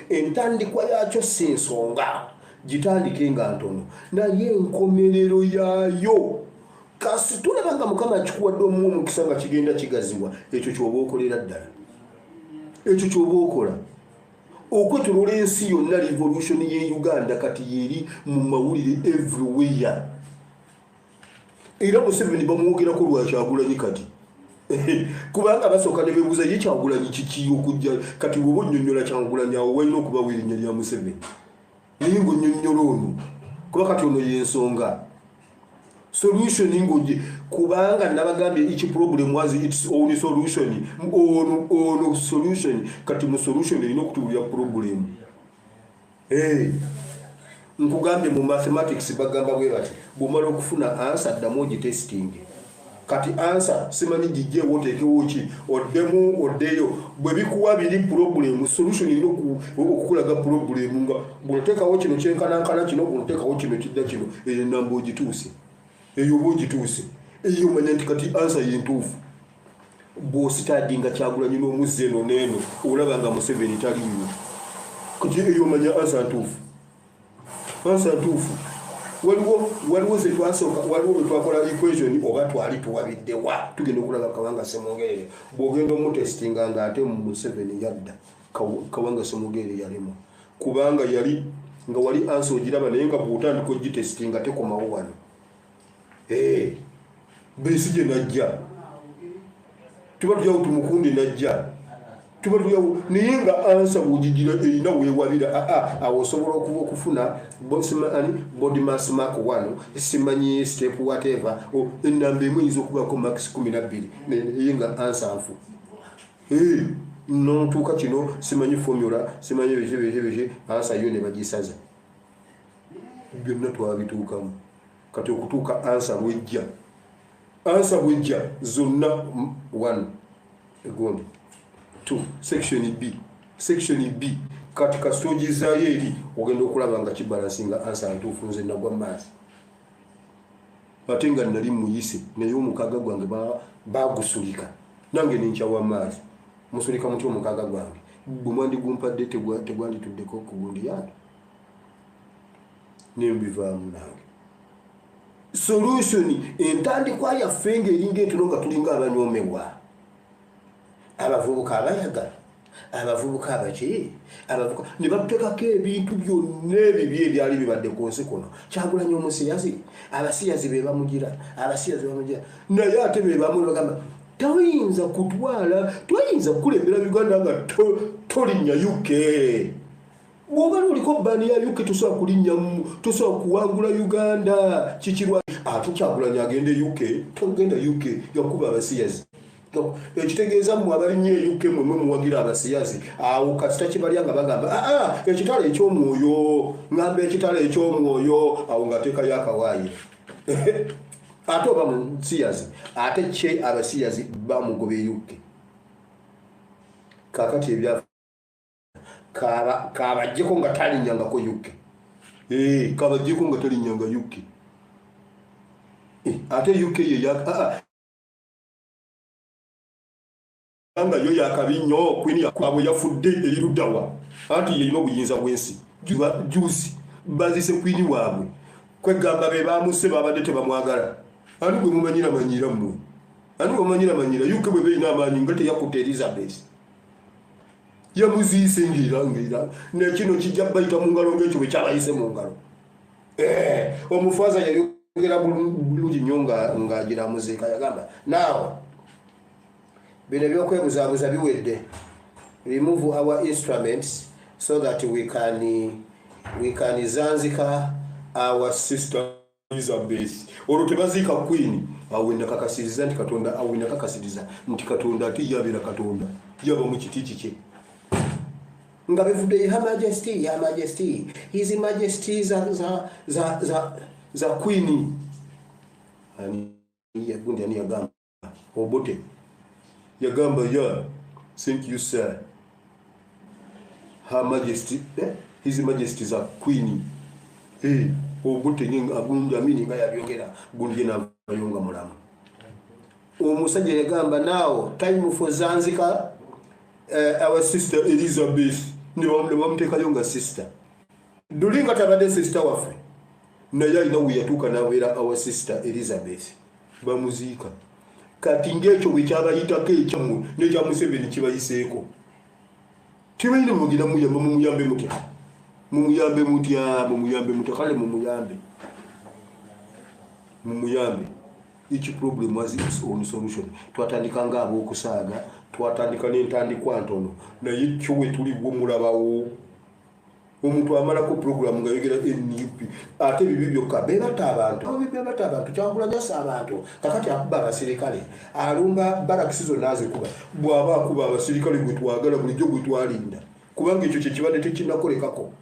entandikwa yakyo si nsonga, gitandike nga ntono, naye enkomerero yaayo kasi tulaba nga Mukama akikuwadde omuwa omukisa nga kigenda kigaziwa. Ekyo kyoba okolera ddala, ekyo kyoba okola okwetolola ensi yonna. Revolution ye Uganda kati yeri mu mawulire everywhere, era Museveni bamwogerako lwa Kyagulanyi kati, kubanga basooka ne beebuuza ye Kyagulanyi kiki okujja. Kati bwoba onnyonnyola Kyagulanyi, awo walina okubawo erinnya lya Museveni, naye ngaonnyonnyola ono, kuba kati ono yensonga solution ngoje, kubanga nabagambye each problem has its own solution. Ono ono solution, kati mu solution erina okutubulira problem. Hey. Nkugambye mu mathematics bagamba bwe bati: bwomala okufuna answer, ddamu ogitesting. Kati answer simanyi gijjeewo, oteekewo ki, oddemu oddeyo, bwe bikuwa biri problem. Solution erina okukulaga problem, nga bw'oteekawo kino kyenkanankana kino, bw'oteekawo kino kidda kino. Eyo enamba ogituuse, eyo oba ogituuse, eyo omanya nti kati answer yentuufu. Bw'ositadinga Kyagulanyi n'omuzza eno n'eno, olaba nga Museveni taliiwo. Kati eyo omanya answer ntuufu, answer ntuufu. Waliwo zetwasooka, waliwo bwe twakola equation oba twali tuwabiddewa. Tugenda okulaba Kawanga Semogerere bw'ogenda omutestinga nga ate Museveni yadda. Kawanga Semogerere yalema kubanga yali nga wali answer ogiraba, naye nga bw'otandika ogitestinga tekomawo wano. Besigye najja, tuba tujawo Tumukunde najja, tuba tujawo, naye nga answer bwogigira erina weewabira. Aa, awo osobola okuba okufuna body mass mark 1, simanyi step whatever, enamba emu eyinza okubako marks 12, naye nga answer nfu. Notuuka kino simanyi formula, simanyi biki biki biki, answer yo ne bagisaza. Byonna twabituukamu. Kati okutuuka answer lwejja, answer bwejja zonna 1, egundi 2, section B, section B. Kati kasita ogizaayo eri, ogenda okulaba nga kibalansinga, answer ntuufu. Nze nagwa maazi ate nga nali muyise, naye omukaaga gwange bagusulika, nange nenkyawa maazi. Musulika mutya omukaaga gwange? Bwe mwandigumpadde tegwandituddeko ku gundi yange, nembivaamu nange. Solution, entandikwa yaffe ngaeringa entono, nga tulinga abanyoomebwa, abavubuka abayagala, abavubuka abaki, abavubuka ne batuteekako ebintu byonna ebibi ebyali bibadde ku nsi kuno. Kyagulanyi omusiyazi, abasiyazi be bamugira, abasiyazi bamugira, naye ate be bamu bagamba toyinza kutwala, toyinza kukulembera Uganda nga tolinnya UK. Bw'oba oliko ban ya UK, tosobola kulinnyamu, tosobola kuwangula Uganda. Kikirwa ate Kyagulanyi agenda e UK? Togenda UK, yakuba abasiyazi. Ekitegeeza mmwe abalinnya e UK mwemwe muwagira abasiyazi. Awo kasita kibalya nga bagamba, aa, ekitala ekyomwoyo, ŋŋamba ekitala ekyomwoyo, awo ng'ateekayo akawaayiro ate oba musiyazi, ate kye abasiyazi bamugoba e UK. Kakati ebya kabajjeko nga talinnyangako UK, kabajjeko nga talinnyanga UK. Ate UK ye nga yo yakabi nnyo. Queen abo yafudde eriruddawa? Anti yeyina obuyinza bw'ensi. Juzi bazise queen waabwe, kwegamba be bamuse, babadde tebamwagala. Ani gwe mumanyira manyira mmwe? Ani gwe mumanyira manyira? UK bwe beerina amaanyi nga teyakutta Elizabeth, yamuziise ngaera ngaera nekino kijja bayita mu ngalo ngaekyo bwe kyabayise mu ngalo. Omufaaza yayogera bulungi nnyo ng'agira amuziika, yagamba, "Naawe bino ebyokwebuzaabuza biwedde. Remove our instruments so that we can zanzika our sister Elizabeth." Olwo tebaziika queen. Awo wenakakasiriza nti Katonda, awo wenakakasiriza nti Katonda ate yabeera Katonda, yaba mu kiti kikye nga bivudde. Her Majesty, Her Majesty, His Majesty za queen. Ani gundi, ani yagamba? Obote yagamba, "Ya, thank you sir, Her Majesty, eh? His Majesty za queen." Eh, Obote agundi Amini nga yabyogera, gundi yenavayo nga mulamu. Omusajja yagamba, "Now time for zanzika our sister Elizabeth." Ne bamuteekayo nga sister. Duli nga tabadde sister waffe, naye alina we yatuuka n'abeera our sister Elizabeth. Bamuziika. Kati ngaekyo bwe kyabayitako, ekyammwe nekya Museveni kibayiseeko, tebalina mugenda muyamba. Mumuyambe mutya? Mumuyambe mutya? Mumuyambe mutya? Kale mumuyambe, mumuyambe. Each problem has its own solution. Twatandika nga ab'okusaaga, twatandika n'entandikwa ntono, naye kyo we tuli bwo mulabawo omuntu amalako program nga yogera NUP, ate bibi byokka. Bebatta abantu, bebatta abantu. Kyagulanyi abantu kakati akuba abasirikale, alumba barakisi zonna azikuba. Bw'aba akuba abasirikale gwe twagala bulijjo, gwe twalinda, kubanga ekyo kyekibadde tekinakolekako.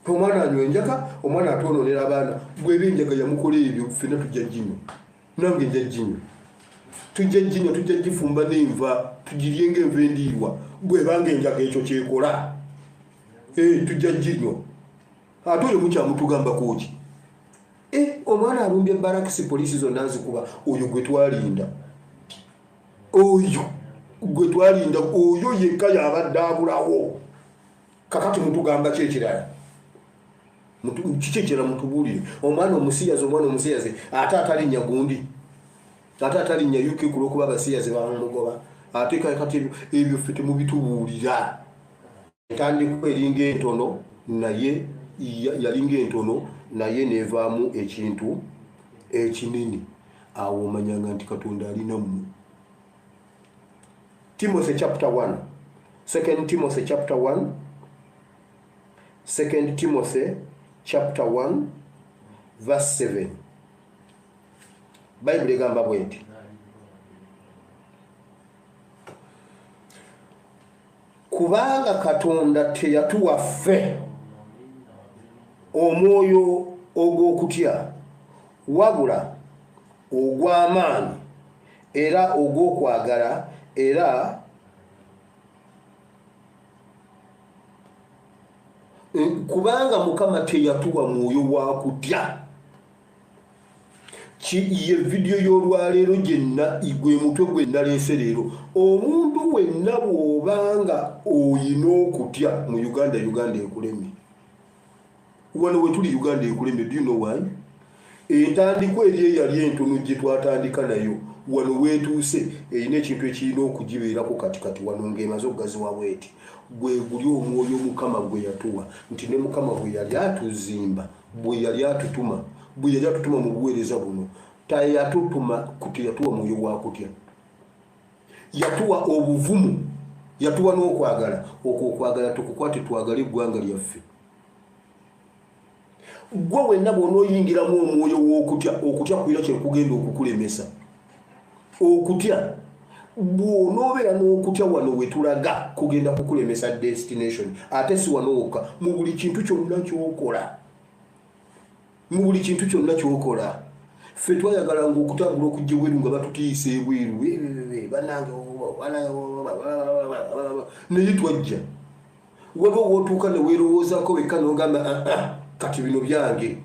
Omwana anywa enjaga, omwana atwononera abaana. Bweba enjaga yamukola ebyo, ffenna tujja ginywa, nange nja ginywa, tujja ginywa, tujja gifumba n'enva, tugirye ngaenva endiirwa. Bwebanga enjaga ekyo kyekola, tujja ginywa. Ate oyo mukyamutugambako ki? Omwana alumbye barakisi, poliisi zonna zikuba. Oyo gwe twalinda, oyo gwe twalinda, oyo yekka yabadde abulawo. Kakati mutugamba ki ekirala? Kiki ekirala mutubuulire? Omwana omusiyazi, omwana omusiyazi ate atalinnya gundi, ate atalinnya UK ku lw'okuba abasiyazi bamugoba, ate kati ebyo ffe temubitubuulira. Entandikwa eringa entono, naye yalinga entono, naye nevaamu ekintu ekinene. Awo omanyanga nti Katonda alina mmwe. Timothy chapter 1, 2 Timothy chapter 1, 2 Timothy chapter 1 verse 7, Bayibuli egamba bwe nti, kubanga Katonda teyatuwa ffe omwoyo ogw'okutya, wabula ogw'amaanyi era ogw'okwagala era kubanga Mukama teyatuwa mwoyo wa kutya. Ye vidiyo y'olwaleero gyenna, gwe mutwe gwe naleese leero. Omuntu wenna bw'obanga oyina okutya mu Uganda, Uganda ekulemye. Wano wetuli Uganda ekulemye. Do you know why? Entandikwa eri eyali entono gye twatandika nayo, wano weetuuse erina ekintu ekirina okugibeerako kati. Kati wano ng'emaze okugaziwa bweti, gwe guli omwoyo Mukama gwe yatuwa, nti ne Mukama bwe yali atuzimba, bwe yali atutuma, bwe yali atutuma mu buweereza buno, teyatutuma, teyatuwa mwoyo wa kutya, yatuwa obuvumu, yatuwa n'okwagala. Okwo okwagala tukukwate, twagale eggwanga lyaffe. Gwe wenna bw'onooyingiramu omwoyo w'okutya, okutya kulina kyekugenda okukulemesa. Okutya, bw'onoobeera n'okutya, wano we tulaga kugenda kukulemesa destination. Ate si wano wokka, mu buli kintu kyonna ky'okola, mu buli kintu kyonna ky'okola. Ffe twayagalanga okutambula okujja ebweru nga batutiisa ebweru, banange, naye twajja. Waliwo wootuuka ne weerowoozaako wekka n'ogamba, ah, ah, kati bino byange,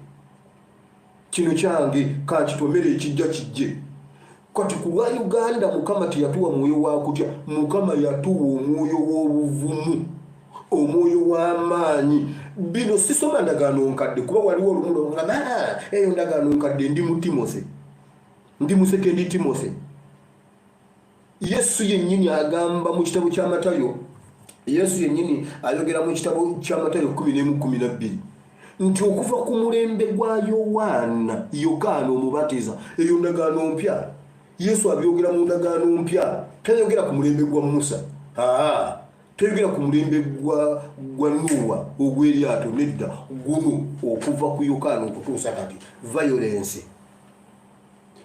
kino kyange, kankitomere, ekijja kijje. Kati ku lwa Uganda, Mukama teyatuwa mwoyo wa kutya, Mukama yatuwa omwoyo w'obuvumu, omwoyo w'amaanyi. Bino sisoma ndagaano nkadde, kuba waliwo olumu nga eyo ndagaano nkadde. Ndi mu Timothy, ndi mu Second Timothy. Yesu yennyini agamba mu kitabo kya Matayo, Yesu yennyini ayogera mu kitabo kya Matayo 11:12 nti okuva ku mulembe gwa Yowaana, Yokaana Omubatiza, eyo ndagaano mpya. Yesu abyogera mu ndagaano mpya, tayogera ku mulembe gwa Musa, aa tayogera ku mulembe gwa Nuuwa ogw'eryato, nedda. Guno okuva ku Yokaana okutuusa kati, violence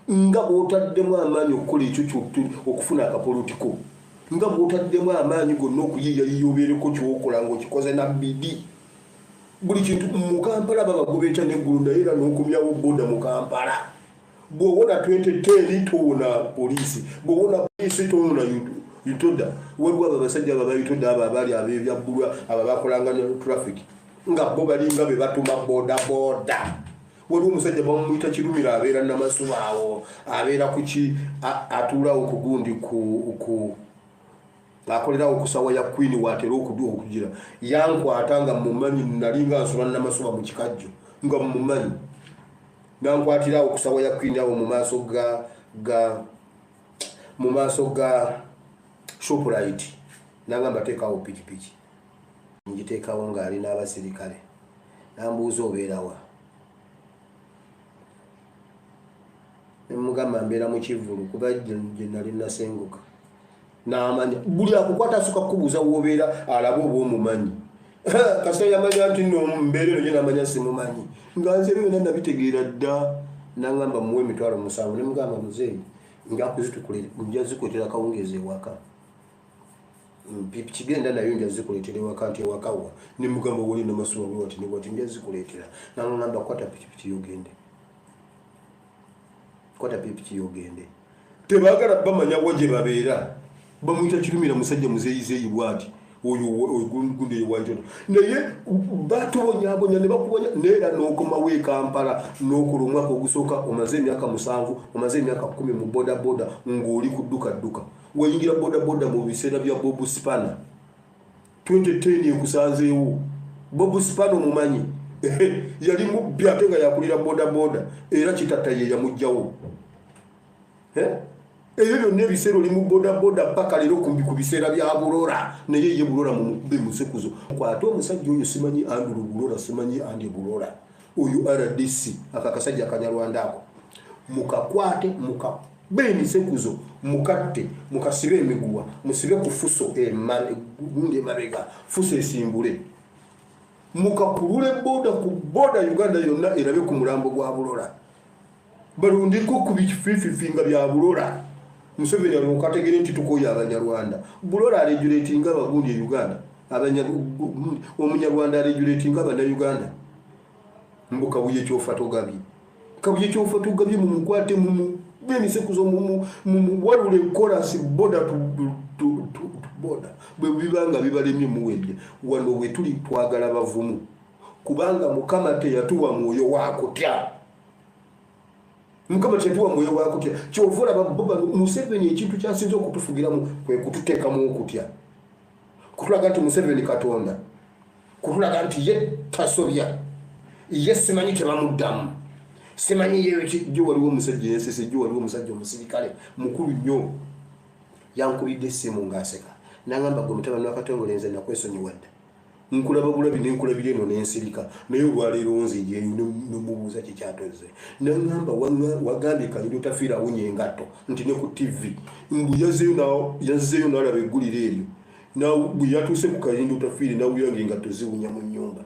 nga bw'otaddemu amaanyi okukola ekyo okufuna akapolotiko, nga bw'otaddemu amaanyi gonna okuyiiyayiya obeereko kyokola ng'okikoze na bidi, buli kintu mu Kampala babagoba enkya neggulu, naye era n'okomyawo boda mu Kampala. Bw'owona 2010 towona poliisi, bw'owona poliisi towona UTODA. Waliwo abo abasajja abo aba UTODA, abo abaali ab'ebyabbulwa, abo abakolanga ne traffic, nga bo balinga be batuma boda boda. Waliwo omusajja bamuyita Kirumira, abeera Namasuba awo, abeera kuki, atuulawo ku gundi, ku akolerawo ku sawa ya Queen, watera okugira. Yankwata nga mumanyi, nalinga nsula Namasuba mu Kikajjo, nga mumanyi, nankwatirawo ku sawa ya Queen awo mu maaso ga Shoprite, nangamba, "Teekawo pikipiki." Ngiteekawo ng'ali n'abasirikale. Nambuuza, "Obeerawa?" Nemugamba, "Mbeera mu Kivulu," kuba gye nali nasenguka. Namanya buli akukwata asooka kukubuuza woobeera, alabe oba omumanyi. Kasita yamanya nti no mbeera eno, ye namanya simumanyi, nga nze ebyo byonna nabitegeera dda. Nangamba, "Muwe 70,000." Nemugamba, "Muzeeyi, nja zikuletera akawungeezi ewaka, kigenda nayo, nja zikuleetera ewaka." Nti, "Ewaka wa?" Nemugamba, "Wali Namasuba bwewati nebwati, nja zikuleetera." Nangamba, "Kwata pikipiki yogende, kwata pikipiki yogende." Tebaagala bamanya wa gye babeera. Bamuyita Kirumira, musajja muzeeyizeeyi bwati oyo gundi ewaitono, naye batubonyabonya ne bakubonya, neera n'okomawo e Kampala n'okola omwaka ogusooka, omaze emyaka 7, omaze emyaka 10 mu bodaboda ng'oli ku ddukadduka. Wayingira bodaboda mu biseera bya Bob Spana 2010, ekusanzeewo. Bob Spana omumanyi? Yali mubbi ate nga yakulira bodaboda, era Kitatta ye yamugjawo. Ebyo byonna ebiseera oli mu bodaboda paka leero kumbi ku biseera bya Bulora, naye ye Bulora mumukube musekuzo. Kwate omusajja oyo, simanyi Andrew Bulora, simanyi Andy Bulora, oyo RDC, ako akasajja akanyarwanda ako mukakwate, mukakube emisekuzo, mukatte, mukasibe emiguwa, musibe ku fuso gundi emabega, fuso esimbule, mukakulule boda ku boda, Uganda yonna erabe ku mulambo gwa Bulora, balundeko ku bifififi nga bya Bulora. Museveni alyoka ategere nti tukoye Abanyarwanda. Bulora aregulatinga abagundi e Uganda, Omunyarwanda aregulatinga Abannayuganda. Mbu Kabuye kyofa togabye, Kabuye kyofa togabye, mumukwate, mumu emisekuzo, mumuwalule korasi boda to boda. Bwe biba nga bibalemye, muwedde. Wano we tuli twagala bavumu, kubanga Mukama teyatuwa mwoyo wakutya. Mukama teyatuwa mwoyo wakutya. Kyova olaba bo bano Museveni ekintu kyasinze okutufugiramu kwe kututeekamu okutya, kutulaga nti Museveni Katonda, kutulaga nti ye tasobya, ye simanyi tebamuddamu, simanyi ye. Jo waliwo omusajja ensese, jo waliwo omusajja omusirikale mukulu nnyo yankubidde essimu ng'aseka, nangamba, "Gwe mutabani wa Katongole, nze nakwesonyiwa dda, nkulaba bulabi nenkulabira eno nensirika, naye olwaleero nze yeyo." Nomubuuza kikyatoze, naŋamba, "Wagambye Kayindo Otafiire awunya engatto nti ne ku TV." Mbu yazzeeyo n'alaba eggulire eryo, bwe yatuuse ku Kayindo Otafiire nawulira nga engatto ziwunya mu nnyumba,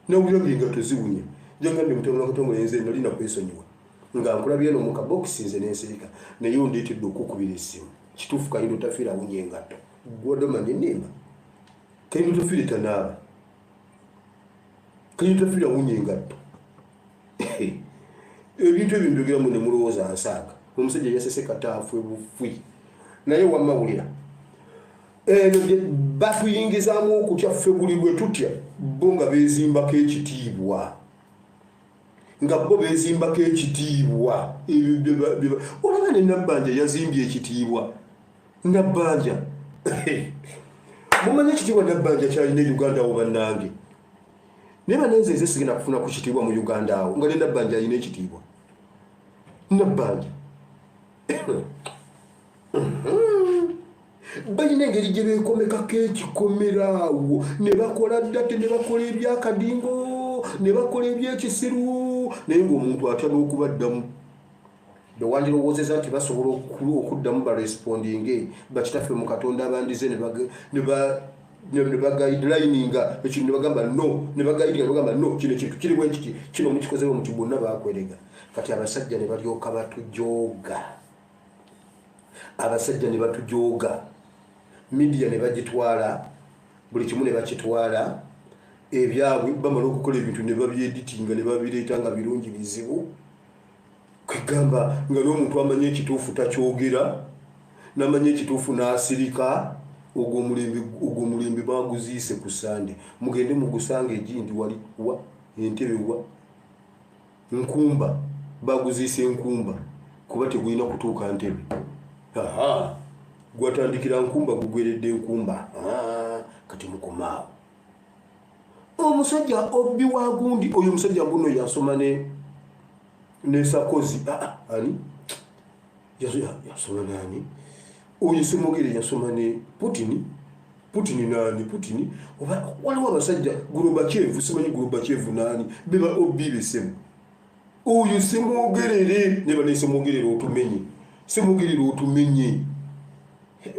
nawulira nga engatto ziwunya. Jagambye, "Mutabani wa Katongole, nze nali nakwesonyiwa nga nkulabira no mu kabokisi, nze nensirika, naye ondeetedde okukubira essimu. Kituufu Kayindo Otafiire awunya engatto?" Gwadoma nenimba, Kayindo Otafiire tanaaba, Kayindo Otafiire awunya engatto. Ebintu ebyo mbyogeramu ne mulowooza nsaaga. Omusajja yasese kataafu ebufwi, naye wamawulira eno gye batuyingizaamu okutya. Ffe buli lwe tutya, bo nga beezimbako ekitiibwa, nga bo beezimbako ekitiibwa. Ebyo olaba ne Nabbanja yazimbye ekitiibwa. Nabbanja, mumanyi ekitiibwa Nabbanja kyalina e Uganda awo? Bannange, naye banenze nze sigenda kufuna ku kitiibwa mu Uganda awo nga ne Nabbanja alina ekitiibwa. Nabbanja balina engeri gye beekomekako ekikomera awo, ne bakola ddate, ne bakola ebyakadingo, ne bakola ebyekisiru, naye ng'omuntu atya n'okubaddamu. Bewandirowoozeza nti basobola okuddamu barespondinge bakitaffe mu Katonda abandize ne baguidelininga ekintu, ne bagamba no, ne baguidinga, ne bagamba no, kino ekintu kiri bwe kiti, kino mukikoze bwe muti, bonna bakwerega. Kati abasajja ne balyoka batujooga, abasajja ne batujooga, media ne bagitwala, buli kimu ne bakitwala ebyabwe. Bamala okukola ebintu ne babyeditinga ne babireeta nga birungi bizibu, kwegamba nga n'omuntu amanyi ekituufu takyogera, namanyi ekituufu n'asirika. Ogwo omulembe baguziise ku Sande, mugende mugusange egindi wali wa Entebe wa Nkumba, baguziise Nkumba kuba tegulina kutuuka Ntebe. Aha, gwatandikira Nkumba, gugweredde Nkumba. Kati mukomaawo omusajja obbi wa gundi oyo omusajja mbuno yasoma ne Sarkozy. Ani yasoma nani oyo? Semogere yasoma ne Putin. Putin nani? Putin oba waliwo abasajja Gorbachev, simanyi Gorbachev nani, beba obi besemu oyo Semwogerere. Ne bane Semwogerere otumenye, Semwogerere otumenye.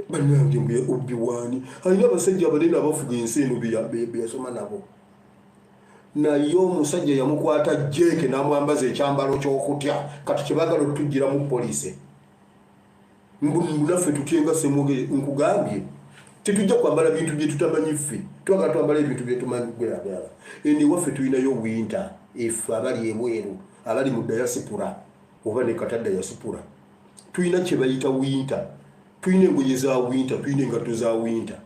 Bannange, mbu obi waani alina abasajja abanene abafuga ensi eno beyasoma nabo, naye omusajja yamukwata jeeke n'amwambaza ekyambalo ky'okutya. Kati kyebagala otugiramu poliisi, mbu naffe tutyenga Semwogere. Nkugambye, tetujja kwambala bintu bye tutamanyi. Ffe twagala twambala ebintu byetumanyi. Gwerabyala eno ewaffe tulinayo winter. Effe abali ebweru, abali mu diaspora oba ne kata diaspora, tulina kye bayita winter, tulina engoye za winter, tulina engatto za winter.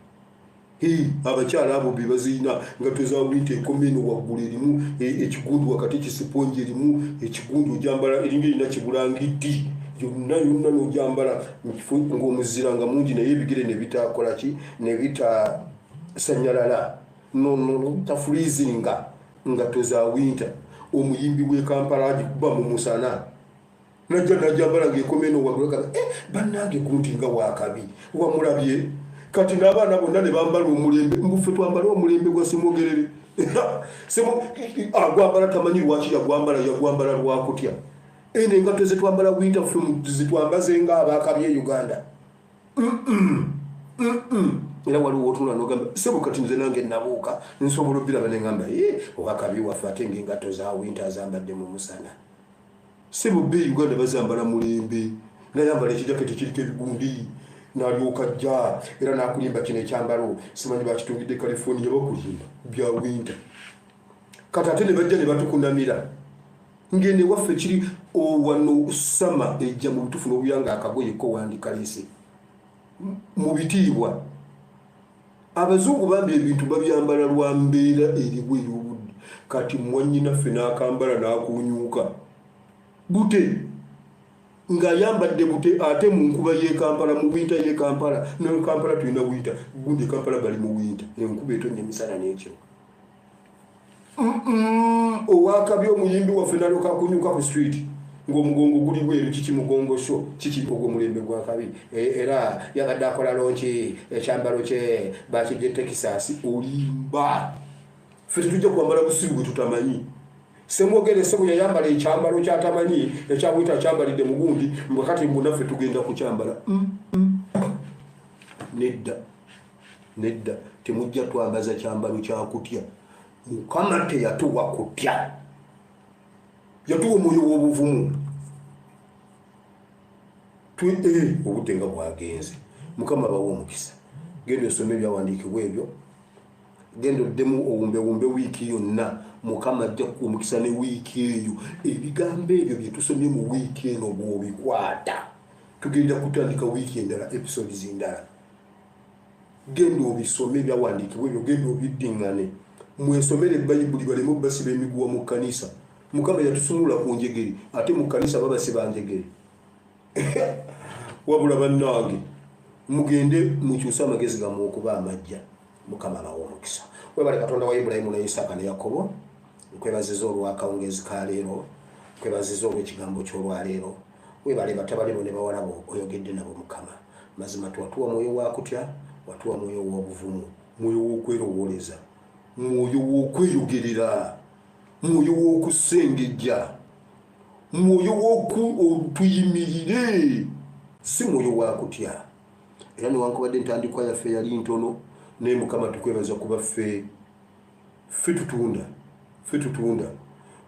Abakyala abo be bazirina, ngatto za winter, ekoma eno waggulu, erimu ekigundu wakati, ekisiponji erimu ekigundu, ojambala eringa erina kibulangiti yonna yonna, n'ojambala mukifo ng'omuzira nga mungi, naye ebigere ne bitakola ki, ne bitasanyalala, tafreezinga. Ngatto za winter omuyimbi w'e Kampala agikuba mu musana najja najambala ng'ekoma eno waggulu gamba eh, bannange gundi nga wakabi wamulabye kati n'abaana bonna ne bambala omulembe mbu ffe twambale omulembe gwa Ssemwogerere. Agwambala tamanyi lwaki yagwambala, yagwambala lwakutya. Eno engatto zetwambala winter ffe zitwambaze nga abakabi e Uganda. Era waliwo otunula nogamba sebo kati nze nange nabuuka nsobola obiraba nengamba owakabi waffe ate nga engatto za winter azambadde mu musana. Sebo be Uganda bazambala mulembe, nayambala ekijaketi kiriko ebigundi nalyoka ajja era nakulimba kino ekyambalo simanyi bakitungidde California, bakulimba bya winter. Kati ate ne bajja ne batukunamira ngende waffe kiri owano sama ejja mu butufu n'obuyanga akagoye ko wandikalese mu bitiibwa. Abazungu bambi ebintu babyambala lwa mbeera eriwo ey'obudde. Kati mwannyinaffe n'akambala n'akuunyuuka bute ng'ayambadde bute ate mu nkuba y'e Kampala, mu winta y'e Kampala. Ne Kampala tulina winta, gundi e Kampala bali mu winta, enkuba etonnya emisana n'ekiro. Owakabi omuyimbi waffe nalyoka akunyuka ku street ng'omugongo guli bweru. Kiki mugongo sho kiki? Ogwo mulembe gwa kabi. Era yabadde akola launch ekyambalo kye bakijje Texas. Olimba, ffe tetujja kwambala busiru bwe tutamanyi. Semwogere sebo yayambala ekyambalo kyatamanyi ekyabwita akyambalidde mugundi mbwe kati mbu naffe tugenda kukyambala. Nedda nedda, temujja twambaza kyambalo kyakutya. Mukama teyatuwa kutya, yatuwa omwoyo w'obuvumu. Obudde nga bwagenze. Mukama bawe omukisa. Genda osome ebyawandiikibwa ebyo, genda oddemu owumbewumbe wiiki yonna. Mukama ajja kukuwa omukisa ne wiiki eyo. Ebigambo ebyo bye tusomye mu wiiki eno bw'obikwata, tugenda kutandika wiiki endala, episodes endala. Genda obisome ebyawandiikibwa ebyo, genda obiddiŋŋane, mwesomere Bayibuli, baleme obasiba emiguwa mu kkanisa. Mukama yatusumulula ku njegere, ate mu kkanisa babasiba njegere. Wabula bannange, mugende mukyuse amagezi gammwe okuba amajja. Mukama abawe omukisa. Webale Katonda wa Ibulayimu ne Isaaka ne Yakobo, nkwebaziza olw'akawungeezi ka leero, nkwebaziza olw'ekigambo ky'olwaleero. Webale batabani bo ne bawala bo oyogedde nabo Mukama. Mazima tewatuwa mwoyo wa kutya, watuwa mwoyo w'obuvumu, mwoyo w'okwerowooleza, mwoyo w'okweyogerera, mwoyo w'okusengejja, mwoyo w'okutuyimirire, si mwoyo wa kutya. Era newankubadde entandikwa yaffe yali ntono, naye Mukama tukwebaza kuba ffe tutunda, ffe tutunda.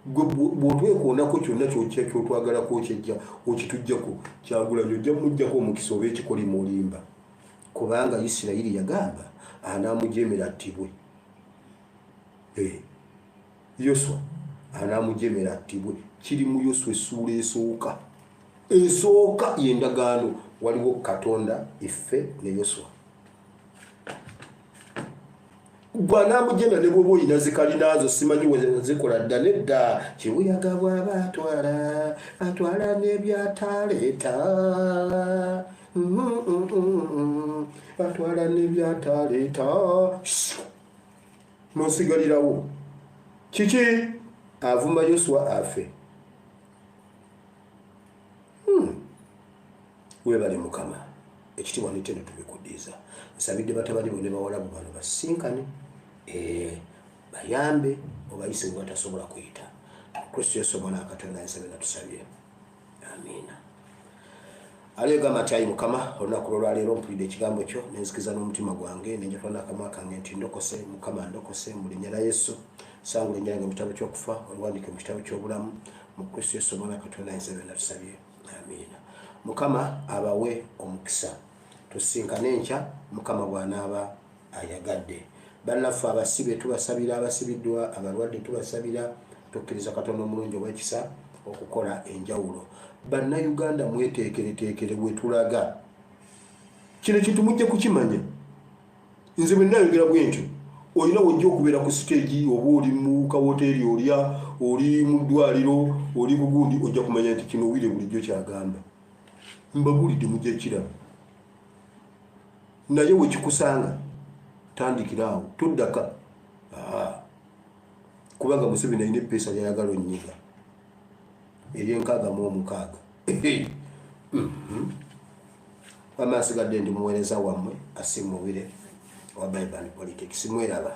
Gwe bw'otwekoonako kyonna kyotwagalako okyejja okituggyako. Kyagulanyi ojja muggyako omukisa oba ekikolimo olimba, kubanga Isirayiri yagamba anaamujeemera attibwe. Yoswa anaamujeemera attibwe. Kiri mu Yoswa essuula esooka, esooka y'endagaano. Waliwo Katonda, iffe ne Yoswa. Bw'anaamujemera ne bw'oba olina zikalina zo simanyi we zikola dda nedda. Kibuyaga bw'aba atwala, atwala n'ebyataleeta, atwala n'ebyataleeta, nosigalirawo kiki? Avuma Yoswa afe. Webale Mukama, ekitiibwa n'ettendo tubikuddiza. Nsabidde batabani bo ne bawala bo bano basinkane, bayambe obayise bwe batasobola kuyita. Kristo Yesu omwana wa Katonda nsabe nga tusabye, amiina. Alyegamba nti ayi Mukama, olunaku lwolwaleero mpulidde ekigambo kyo nenzikiza n'omutima gwange nenjatula n'akamwa kange nti ndokose. Mukama, ndokose mu linnya lya Yesu. Sangula erinnya lyange mu kitabo ky'okufa, oliwandiike mu kitabo ky'obulamu mu Kristo Yesu omwana wa Katonda nsabe nga tusabye, amiina. Mukama abawe omukisa. Tusinkane enkya Mukama bw'anaaba ayagadde. Bannaffe abasibe tubasabira, abasibiddwa, abalwadde tubasabira. Tukkiriza Katonda omulungi ow'ekisa okukola enjawulo. Bannayuganda, mweteekereteekere wetulaga. Kino ekintu mujja kukimanya. Nze bwe nayogera bwe ntyo, olina wojja okubeera ku siteegi oba oli mu kawoteeri, olya, oli mu ddwaliro, oli kugundi, ojja kumanya nti kino wire bulijjo kyagamba. Mbabuulidde, mujja kiraba. Naye wekikusanga tandikira awo, toddaka. Kubanga Museveni alina epeesa lyayagala onyiga eryenkaaga mu omukaaga. Wama nsigadde ndi muweereza wammwe Asimuwire wa Bible and Politics. Mweraba.